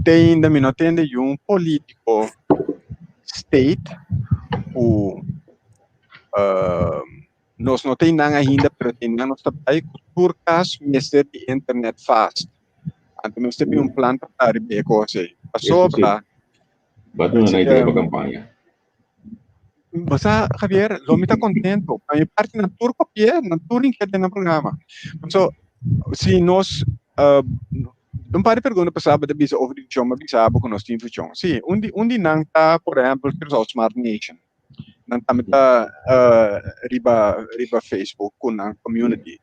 Te ainda mi no tende yun polítiko state ku Nos no tin nan ainda, pero tin nan nos ta bai ku tur kas mester di internet fast. Anto mester bin un plan pa ta riba e kos ei. Pasobra. Bo a duna nan idea pa kampaña. Bo sa, Javier, lo mi ta kontento. Pa mi parti nan tur kopi'é, nan tur inketa den nan programa. Paso, si nos, un par di pregunta pasá bo ta bisa over di vishon, mi a bisa bo ku nos tin vishon. Si, un di un di nan ta, por ehèmpel, Curaçao Smart Nation. Nan tambe ta riba riba Facebook ku nan community.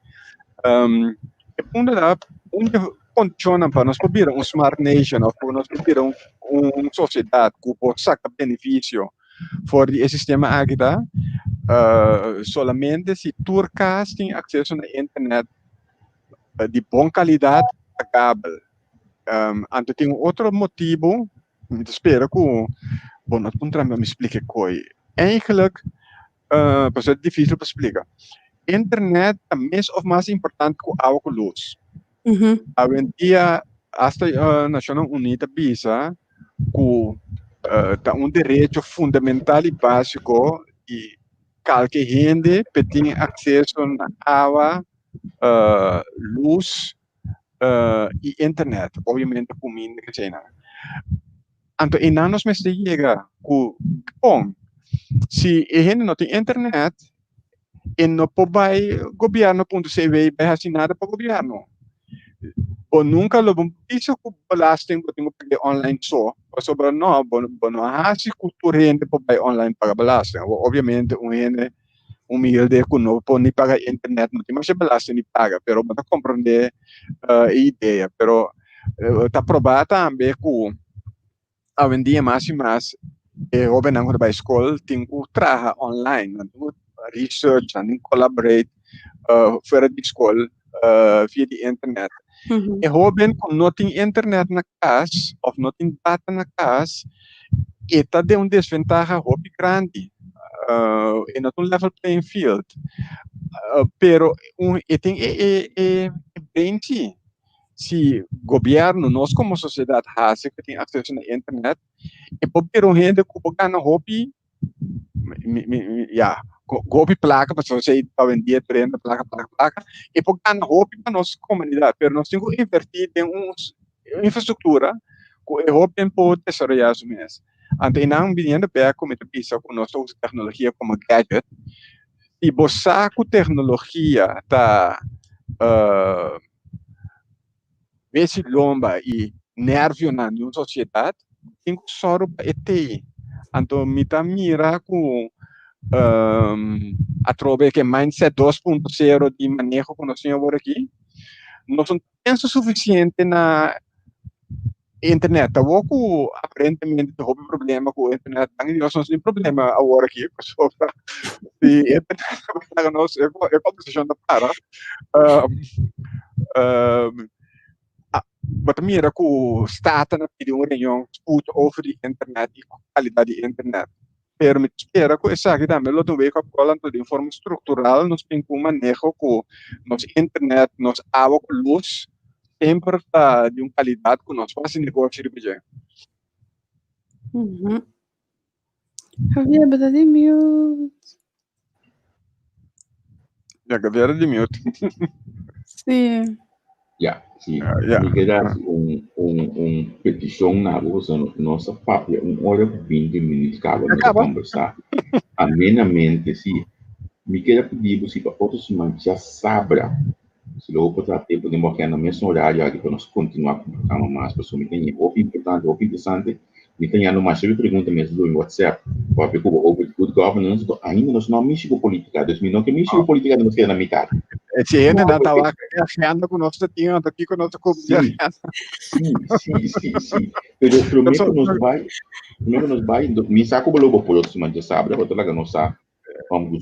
E punto ta un di e kondishonnan pa nos por bira un smart nation òf pa nos por bira un un sosiedat ku por saka benefisio for di e sistema aki ta solamente si tur kas tin akseso na internet di bon kalidat pagabel. Anto tin un otro motibu Mi ta spera ku bo no ta puntra mi pa mi splika e koi. Eigenlijk, pasobra ta dificil pa splika. Internet ta mes of mas importante ku awa ku lus. Awendia, hasta Nashonnan Uní ta bisa ku ta un derecho fundamental i básiko di kalke hende pa e tin akseso na awa, lus, i internet, obviamente kuminda ke eseinan. Anto einan nos mester yega ku kon si e hende no tin internet e no por bai gobierno punto cv bai hasi nada pa gobierno. Bo nunka lo bo bisa ku belasting bo tin ku paga online so pasobra no bo no hasi ku tur hende por bai online paga belasting. Obviamente un hende humilde ku no por ni paga internet no tin masha belasting di paga pero bo ta komprende e idea pero ta proba tambe ku awendia mas i mas e hobennan ku ta bai skol tin ku traha online nan tin ku research nan tin ku collaborate fuera di skol via di internet e hoben ku no tin internet na kas of no tin data na kas e ta den un desventaha hopi grandi e no ta un level playing field pero e tin e brain si si gobierno nos como sociedad haci cu tin acceso na internet e por bira un hende cu por gana hopi ya hopi placa pasobra esey awendia trenda placa placa placa e por gana hopi pa nos comunidad pero nos tin cu inverti den un infrastructura cu e hopi por desaroya su mes. Anto einan biniendo bek cu mi ta bisa cu nos ta usa tecnologia como gadget, si bo sa cu tecnologia ta. Wesi lomba i nervionan di un sosiedat tin ku sòru pa e tei. Anto mi ta mira ku atrobe ke mindset 2.0 di maneho ku nos tin awor aki, nos no ta pensa sufisiente na internet. Awor ku aparentemente tin hopi problema ku internet, danki Dios nos no tin problema awor aki pasobra si internet laga nos e kombersashon ta para. Bo ta mira ku Staten a pidi un reunion spoed over di internet i kalidat di internet. Pero mi ta spera ku esaki tambe lo ta un wake up call anto den forma struktural nos tin ku un maneho ku nos internet, nos awa ku lus semper ta di un kalidat ku nos por hasi negoshi riba dje. Javier, bo ta di mute. Ja, Javier di mute. Sí. Ja, sí. Ja. Mi ke hasi un petishon na bo, pasobra nos a papia un ora ku 20 minüt kaba nos a Kaba. kombersá amenamente, sí. Mi ke a pidi bo si pa otro siman djasabra, si lo bo por traha tempu den bo agenda mesun horario aki pa nos kontinuá ku programa mas, pasobra mi ta haña hopi importante, hopi interesante. Mi ta hañando masha di pregunta mes via mi WhatsApp papia ku bo over di good governance, anto ainda nos no a mishi ku politica, dus mi no ke mishi ku politica nos keda na mitad. Si hende nan ta wak e agenda ku nos ta tin, anto kiko nos ta kumpli Sí, agenda? sí, sí, sí, sí. Pero promé ku nos bai, promé ku nos bai, mi sa ku bo lo bo por otro siman djasabra, bo ta laga nos sa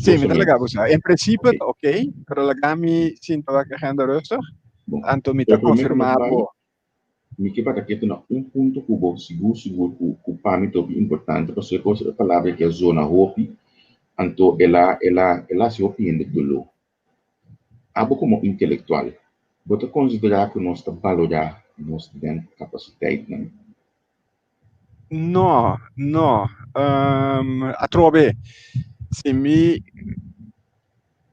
Sí, mi ta gustosamente. laga bo sa. En principio Ok. ta ok, pero laga mi sinta wak agenda rustig, Bon. anto mi ta Pero promé ku nos konfirmá bai, bo. Mi ke para ketu na un punto ku bo sigur sigur ku pa mi ta hopi importante pasobra e kos e palabra ke a zona hopi anto el a el a el a hasi hopi hende doló. Abo komo intelektual bo ta konsiderá ku nos ta balorá nos denkapasiteitnan? No, no. Atrobe, si mi,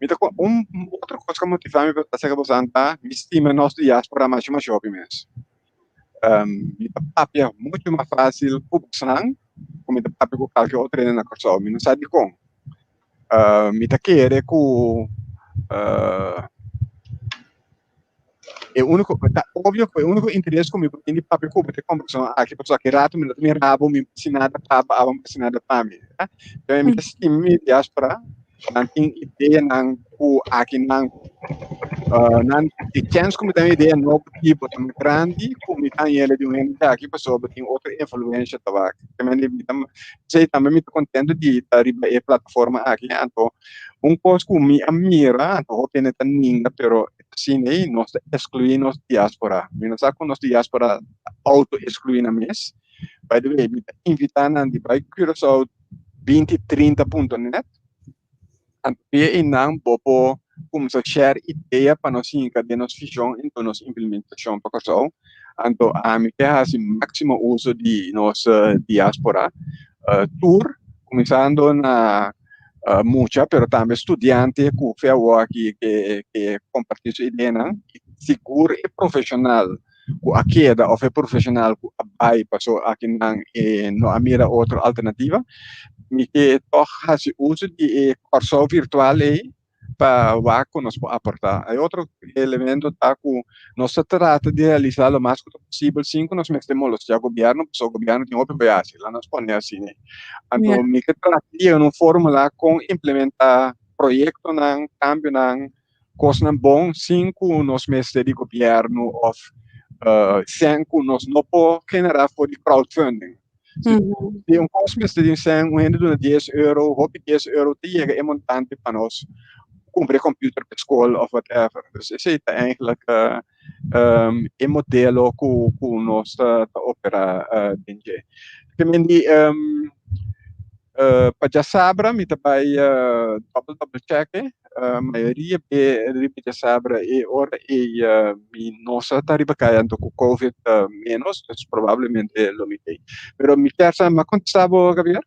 mi ta un otro kos ku a motivá mi pa ta serka boso ta mi stima nos diaspora masha masha hopi mes. Mi ta papia muchu mas fásil ku bosonan ku mi ta papia ku kalke otro hende na Kòrsou. Mi no sa dikon. Mi ta kere ku E úniko, ta obvio ku e úniko interes ku mi por tin di papia ku bo ta e kombersashon aki, pasobra aki rato mi no ta mira bo, mi no hasi nada pa bo, abo no hasi nada pa mi. Pero mi ta stima mi diaspora, nan tin ideanan ku aki nan, nan e chèns ku mi ta haña idea nobo di bo ta mas grandi ku mi ta haña di un hende aki pasobra bo tin otro influensha tabak. Mi ta, p'esei tambe mi ta kontento di ta riba e plataforma aki, anto Un kos ku mi a mira, anto hopi hende ta ninga, pero asina ei nos ta eskluí nos diaspora. Mi no sa ku nos diaspora ta outo eskluí nan mes. By the way, mi ta invitá nan di bai Curaçao 2030 punto net, anto via einan bo por kuminsá share idea pa nos hinka den nos vishon i nos implementashon pa Kòrsou. Anto ami ke hasi máksimo uso di nos diaspora tur, kuminsando na mucha pero tambe studiante ku fe awor aki ke ke kompartí su ideanan i sigur e profeshonal ku a keda òf e profeshonal ku a bai paso aki nan e no a mira otro alternativa mi ke tòg hasi uso di e Kòrsou virtual ei pa wak ku nos por aportá. E otro elemento ta ku nos ta trata di realisá lo mas ku ta posibel sin ku nos mester molestiá gobièrnu pasobra gobièrnu tin hopi bai hasi, laga nos pone asina. Anto mi ke trata di yega na un fórmula kon implementá proyektonan, kambionan, kosnan bon sin ku nos mester di gobièrnu òf sen ku nos no por generá for di crowdfunding. Si un kos mester di sen, un hende duna 10 euro, hopi 10 euro ta yega e montante pa nos kumpra e computer pa skol òf whatever. Dus esei ta eigenlijk e modelo ku ku nos ta ta operá den dje. Te men di pa djasabra mi ta bai double double check e mayoria be riba djasabra e ora ei mi no sa ta riba kaya anto ku covid menos dus probablemente lo mi tei. Pero mi kier sa mi a kontestá bo Gabriel?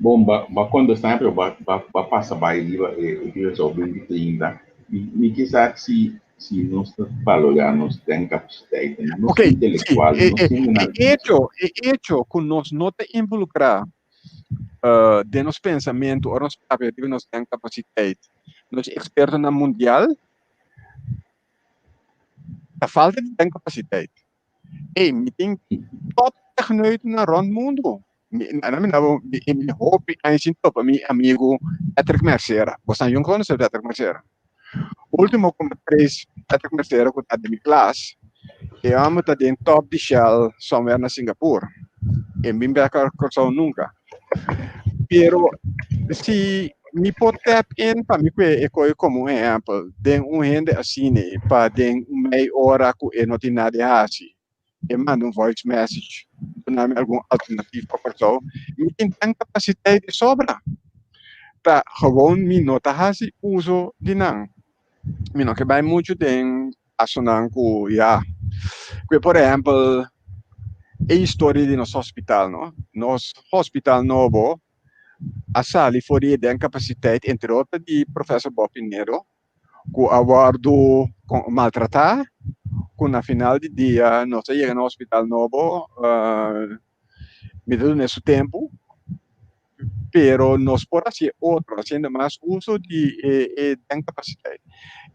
Bon, ba ba kontestá pero ba ba ba pasa bai riba e e Curaçao 2030. Mi mi ke sa si si nos ta balorá nos denkapasiteiten, nos Ok, sí, intelektual, e nos e hendenan. e echo e echo ku nos no ta involukrá den nos pensamentu ora nos papia riba nos denkapasiteit, nos ekspertonan mundial. Ta falta di denkapasiteit. Ey, mi tin top techneuten rond mundu. Mi, na mi nabo, mi, mi hopi aña sin topa mi amigo Patrick Mercera. Bosan yung conoce Patrick Mercera. Ultimo ku mi trace Patrick Mercera ku ta den mi klas, e homber ta den top di Shell somewhere na Singapore. E bin bek a Kòrsou nunka. Pero si mi por tap in pa mi kue e koi komo un ehèmpel den un hende asina pa den un mei ora ku e no tin nada di hasi, e manda un voice message duna mi algun alternativa pa Kòrsou, mi tin tan kapasiteit di sobra. Ta gewoon mi no ta hasi uso di nan. Mi no ke bai muchu den Asonan ku ya, ku por ehèmpel e historia di nos hospital no, nos hospital nobo a sali for di e den kapasiteit entre otro di profesor Bob Pinedo ku a wòrdu maltratá ku na final di dia nos a yega na hospital nobo mi ta duna su tempu pero nos por haci otro, haciendo mas uso di e, e den capaciteit.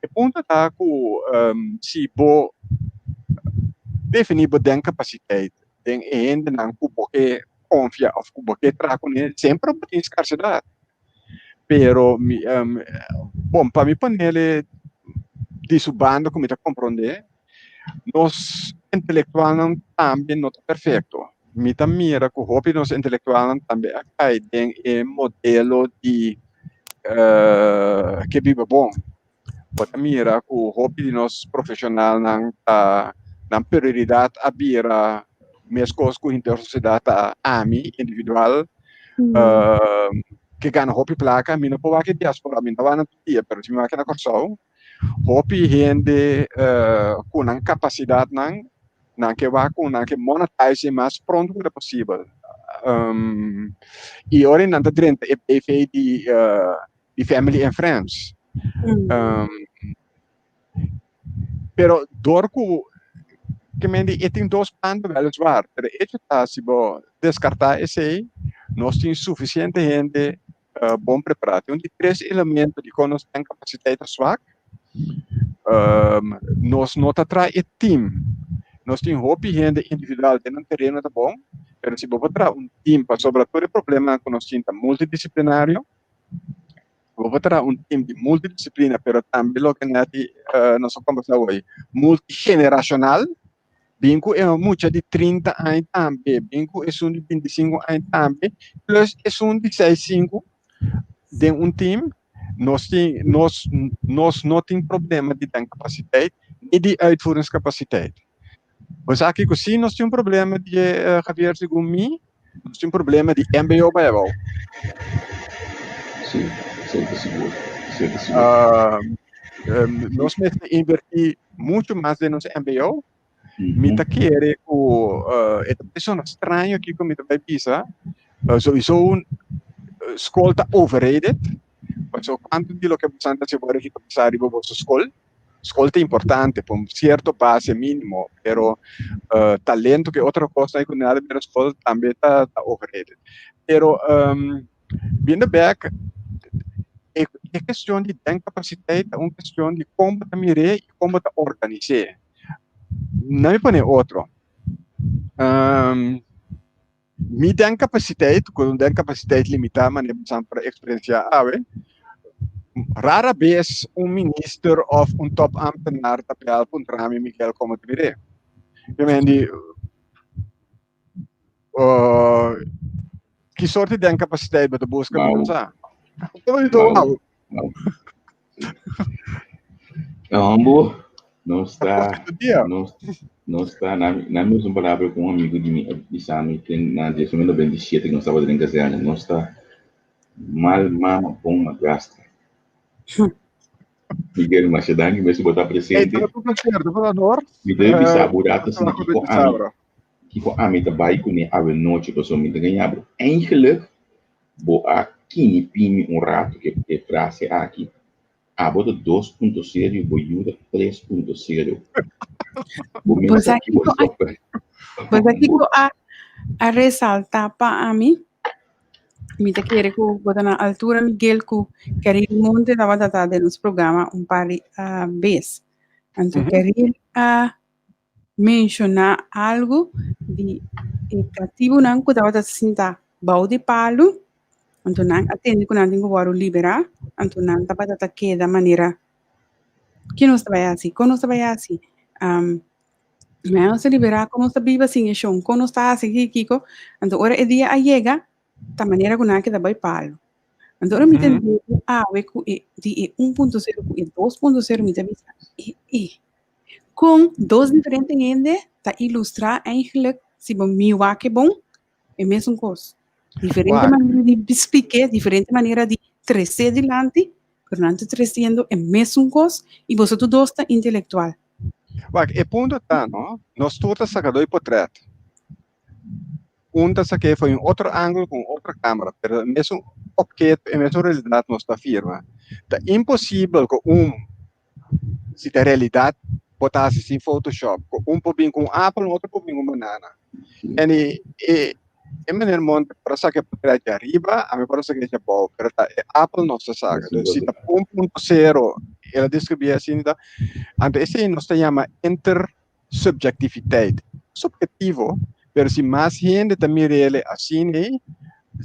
E punto ta cu um, si bo defini bo den capaciteit den e hendenan cu bo ke confia of cu bo ke traha cune, semper bo tin scarcedad. Pero mi, um, bon, pa mi ponele di su banda cu mi ta comprende, Nos intelectualnan tambe no ta perfecto. Mi ta mira cu hopi di nos intelectualnan tambe a cay den e modelo di ke biba bon. Bo ta mira cu hopi di nos profesionalnan ta nan prioridad a bira mescos cu henter sociedad ta ami individual ke gana hopi placa. Mi no por wak e diaspora, mi no ta wak na tur dia, pero si mi wak na Corsou Hopi hende ku nan kapasidatnan nan ke wak ku nan ke monetize mas pronto ku ta posibel. I ora nan ta drenta e BV di di family and friends. Pero dor ku ke men di e tin dos banda weliswaar, pero e hecho ta si bo deskartá esei nos tin sufisiente hende bon prepará. Tin un di tres elemento di kon nos ten kapasiteit ta swak. Nos no ta traha e team. Nos tin hopi hende individual den nan tereno ta bon, pero si bo por traha un team pasobra tur e problemanan ku nos tin ta multidisiplinario, bo por traha un team di multidisiplina pero tambe loke Netty nos a kombersá hoy, multigeneracional. Bin ku e mucha di 30 aña tambe, bin ku esun di 25 aña tambe, plus esun di 65 den un team, nos tin, nos, nos no tin problema di denkapasiteit ni di uitvoeringskapasiteit. Bo sa kiko si nos tin un problema di eh, Javier, segun mi, nos tin problema di MBO bai abou. Sí, esei ta sigur, esei ta sigur. Uh, um, nos mester invertí mucho mas den nos MBO. Mi ta kere ku uh, e ta persona straño kiko mi ta bai bisa. Sowieso un skol ta overrated. Paso kuantu di loke boso ta hasi awor aki ta pasa riba boso skol. Skol ta importante pa un cierto base minimo, pero uh, talento ke otro kosnan ku nada mira skol tambe ta, ta overrated. Pero um, viendo back, e, e cuestión di denkapasiteit ta un cuestión di kon bo ta mir'é i kon bo ta organis'é. Na mi pone otro. Um, Mi denkapasiteit, ku un denkapasiteit limitá manera bo san por eksperensiá awe, rara bes un minister òf un tòpámtenar ta bèl puntra mi, Miguel, komo ta mir'é? Yo men di, ki sorti denkapasiteit bo ta buska? Mi no sa. Wauw. Ambo, nos ta, nos, nos ta, na, na mi usa un palabra ku un amigo di mi a bisa mi ten na 1997 ku nos tabata den kazerne, nos ta mal mama bon madrastra. Miguel, masha danki mes ku bo ta Hey, presente. tabata un placer, tabata un honor. Mi debe bisa bo Eh, rato asina trabajo kiko de ami, sabra. kiko ami ta bai kuné awe nochi pasobra mi ta gaña bo. Eigenlijk Bo a kini pimi un ratu ke e frase aki, Abo ta 2.0 bo yu ta 3.0. Bo Bo mester sa ki bo kiko a, stop. bo sa kiko a, a resalta pa ami? Mi ta kere ku bo ta na altura, Miguel, ku Keril Monte tabata ta den nos programa un par di bes. Anto Keril a menshoná algu di e katibunan ku tabata sinta bou di palu, anto nan a tende ku nan tin ku wòrdu liberá, anto nan tabata ta keda manera, ke nos ta bai hasi? Kon nos ta bai hasi? Nan nos ta liberá, kon nos ta biba sin e shon? Kon nos ta hasi ki kiko? Anto ora e dia a yega, ta manera ku nan a keda bai palu. Anto ora mi ta mira awe ku e di e 1.0 ku e 2.0 mi ta bisa, e e. Kon dos diferente hende ta ilustrá eigenlijk si bo mi wak e bon, e mesun kos. Diferente manera di splik'é, diferente manera di tres'é dilanti, pero nan ta tresiendo e mesun kos i boso tur dos ta intelektual. Wak, e punto ta, no, nos tur ta saka doi potret. Un ta sak'é for un otro ángulo ku un otro kámara, pero e mesun opheto, e mesun realidat nos ta firma. Ta imposibel ku un, si ta realidat, bo ta hasi sin Photoshop, ku un por bin ku un apel, un otro por bin ku un banana. En e e meneer Monte por a saka e potret dje ariba, ami por a saka dje abou, pero ta e apel nos ta saka. Dus si ta 1.0, el a deskribí asina ta, anto esei nos ta yama intersubjectiviteit. Subjetivo, pero si mas hende ta mir'el asina ei,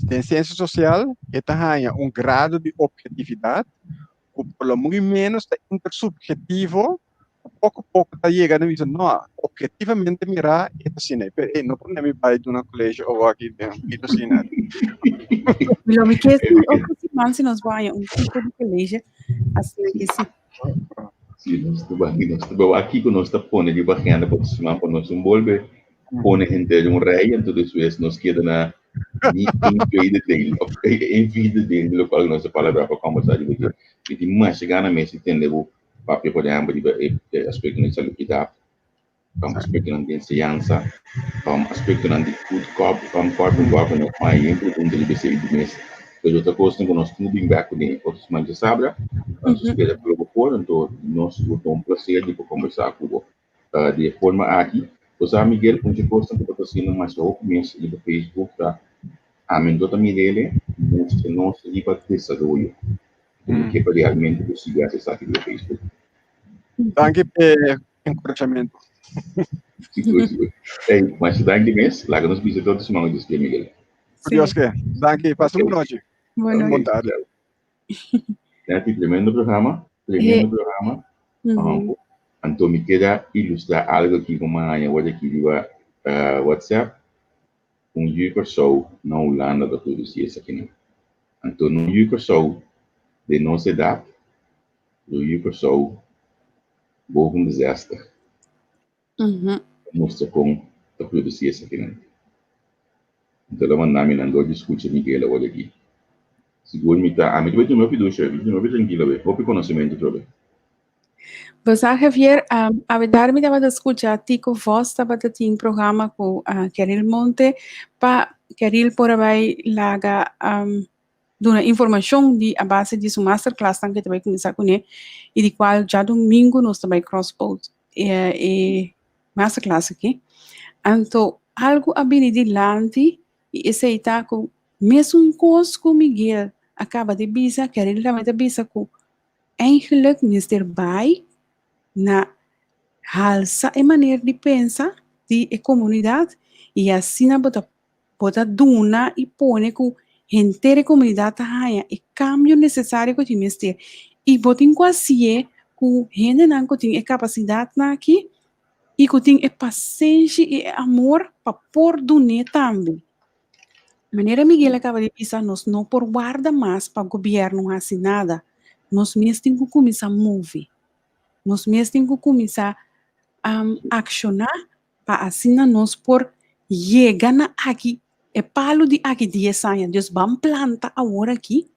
den siensia sosial e ta haña un grado di objetividat ku por lo muy menos ta intersubjetivo, ku poko poko ta yega na bisa, no, objetivamente mirá e ta asina. Pero ey, no pone mi bai duna colegio owo aki den mi ta asina. Lo mi ke si otro siman si nos bo haña un tipo di colegio asina ke si. Si, nos ta bai, nos ta bai. Aki ku nos ta pone riba agenda pa otro siman pa nos un bolbe pone henter un rei, anto despues nos keda na ni un tweede deel of een vierde deel di lokual nos a palabrá pa kòmbersá riba dje. Mi tin masha gana mes di tende bo papia por ehèmpel riba e aspektonan di salubridat, aspektonan di enseñansa, aspektonan di good corporate governance, ma e pregunta riba esei di mes. Pero ta kosnan ku nos tin ku bin bèk kuné otro siman djasabra. Nos ta spera ku lo bo por, anto nos lo ta un plaser di por kòmbersá ku bo. Di e forma aki, bo sa Miguel, un dje kosnan ku bo ta haciendo masha hopi mes riba Facebook ta Amendo ta mirele mustra nos riba desaroyo. Ku mi ke pa realmente bo sigui hasi esaki riba Facebook. Danki p'e enkurashamentu. Sigur, sigur. Ey, masha danki mes. Laga nos bisa te otro siman ku Dios ke, Miguel. Ku Dios ke. Danki. Pasa un bon nochi. Bon Bon tardi. Nati, tremendo programa, tremendo programa. Anto mi keda ilustra algo aki ku mi a haña awor aki riba WhatsApp. Un yu Kòrsou na Hulanda ta produsí esakinan. Anto no yu Kòrsou den nos edat, pero yu Kòrsou boven de zestig. Ta mustra kon ta produsí esakinan. Anto el a manda mi nan dor di skucha Miguel awor aki. Sigur mi ta, ami ta bai tuma hopi dusha, mi ta tuma hopi trankilo awe, hopi konosementu trobe. Bo sa Javier, awe mi tabata skucha Tico Vos tabata tin programa ku Keril Monte pa Keril por a bai laga duna informashon di a base di su masterclassnan ku e ta bai kuminsá kuné i di kual djadumingu nos ta bai cross post e masterclass aki. Anto algu a bini dilanti i esei ta ku mesun kos ku Miguel a kaba di bisa, Keril tambe ta bisa ku Eigenlijk mester bai na halsa e manera di pensa di e komunidat i asina bo ta bo ta duna i pone ku henter e komunidat ta haña e kambio nesesario ku tin mester. I bo tin ku hasié ku hendenan ku tin e kapasidatnan aki i ku tin e pasenshi i e amor pa por dun'é tambe. Manera Miguel a kaba di bisa, nos no por warda mas pa gobièrnu hasi nada. Nos mes tin ku kuminsá move. Nos mes tin ku kuminsá akshoná pa asina nos por yega na aki e palu di aki dies aña. Dios ban planta awor aki,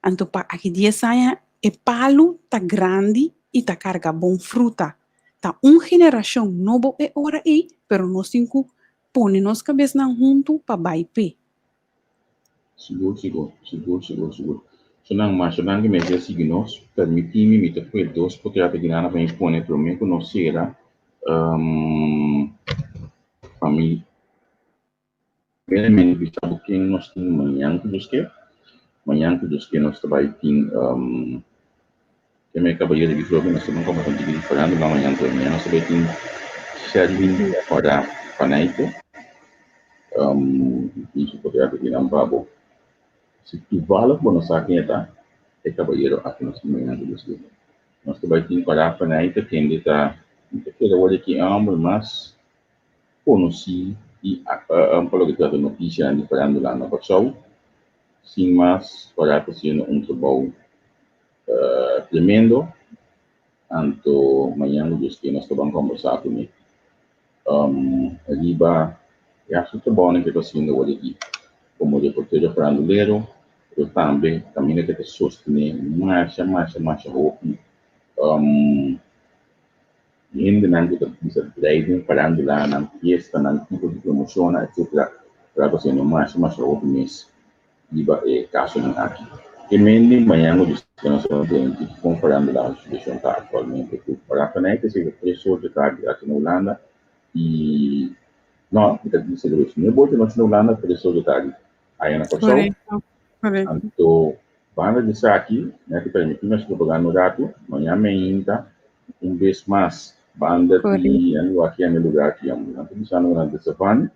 anto pa aki dies aña e palu ta grandi i ta karga bon fruta. Ta un generashon nobo e ora ei, pero nos tin ku pone nos kabesnan huntu pa bai p'e. Sigur, sigur, sigur, sigur, sigur. Sonan masha danki mes di a sigui nos. Permití mi, mi ta pue dos potrèt aki nan pa mi pone promé ku nos sera. Pa mi primeramente bisa bo ken nos tin mañan ku Dios ke. Mañan ku Dios ke nos ta bai tin. Ke me kabayero di Grobe nos ta ban kombersa un tiki di farándula mañan tur. Mañan nos ta bai tin Sherwin Kòrda Panaito. Tin su potrèt aki nan pa bo. Si tuvallig bo no sa ken e ta, e kabayero aki nos tin mañan tur bes. Nos ta bai tin Kòrda Panaito kende ta, mi ta kere wòrdu ki e hòmber mas konosí i pa loke trata notisianan di farándula na Kòrsou. Sin mas, Kòrda ta hasiendo un trabou Tremendo. Anto mañan ku Dios ke nos ta ban kombersá kuné riba e asuntu trabounan ke ta hasiendo awor aki komo reportero farandulero, pero tambe kaminda ke ta sostené masha masha masha hopi hendenan ku ta bisa drei den farandulanan, fiestanan, tipo di promoshonnan etcetera, pero a ta hasiendo masha masha hopi mes. Riba e kasonan aki. E mende mañan ku discusión a ser tene ki kon farándula su situashon ta aktualmente ku Rafanei ta sirbi tres or di tardi aki na Hulanda i no mi ta bisa debes nuebe or di nochi na Hulanda tres or di tardi aya na Kòrsou. Korekto, korekto. Anto banda di esaki mi a permití nos propaganda un ratu mañan meinta un bes mas banda di anu aki a mi lugar aki nan ta bisando ku nan ta Savani.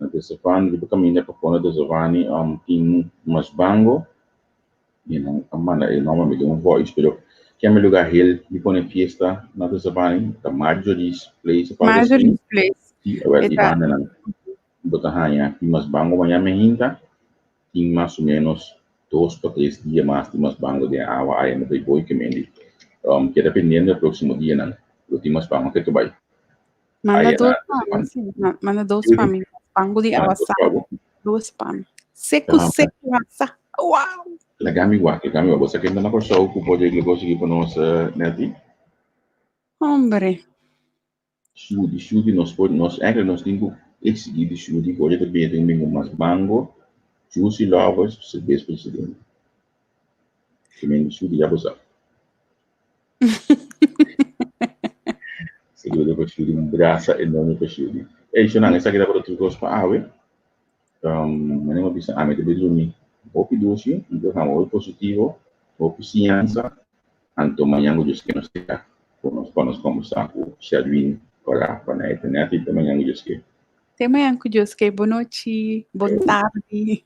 Na Desavani, riba kaminda pa pone Desavani tin mas bango i nan a manda e nòmber mi den un voice pero keme lugá hel di pone fiesta na Desavani ta Marjorie's Place of algo así. Marjorie's Place. Sí, awor E di ta banda nan bo ta haña tin mas bango mañana me hinta tin mas o menos dos pa tres dia mas tin mas bango den awa aya no bay boy kemendi keda pendiente e próximo dianan lo tin mas bango ke ta bay. Manda Aya dos na pa mi, Desavani. sí. Manda dos pa mi. Pango di Manda awa dos sa. pa bo. Dos pa mi. Seku, Ah, seku, asa. Wow! Laga mi wak, laga mi wak. Bo sa ken ta na Kòrsou ku por regla kos aki pa nos, Netty? Hombre. Shudi, Shudi, nos por, nos eigenlijk nos tin ku eksigí di Shudi ku ora e ta bini tin ku bin ku mas mango, Juicy Lovers, Serbes Presidente. Kimen di Shudi ya bo sa. Saludo pa Shudi, un brasa enorme pa Shudi. Ey, Shonan, esaki tabata tur kos pa awe. Um, manera mi a bisa, ami ta bai drumi hopi dushi, un programa hopi positivo, hopi siñansa. Anto mañan ku Dios ke nos ta ku nos pa nos kombersá ku Sherwin Corá pa na e Neti. Te mañan ku Dios ke. Te mañan ku Dios ke. Bon nochi, bon tardi.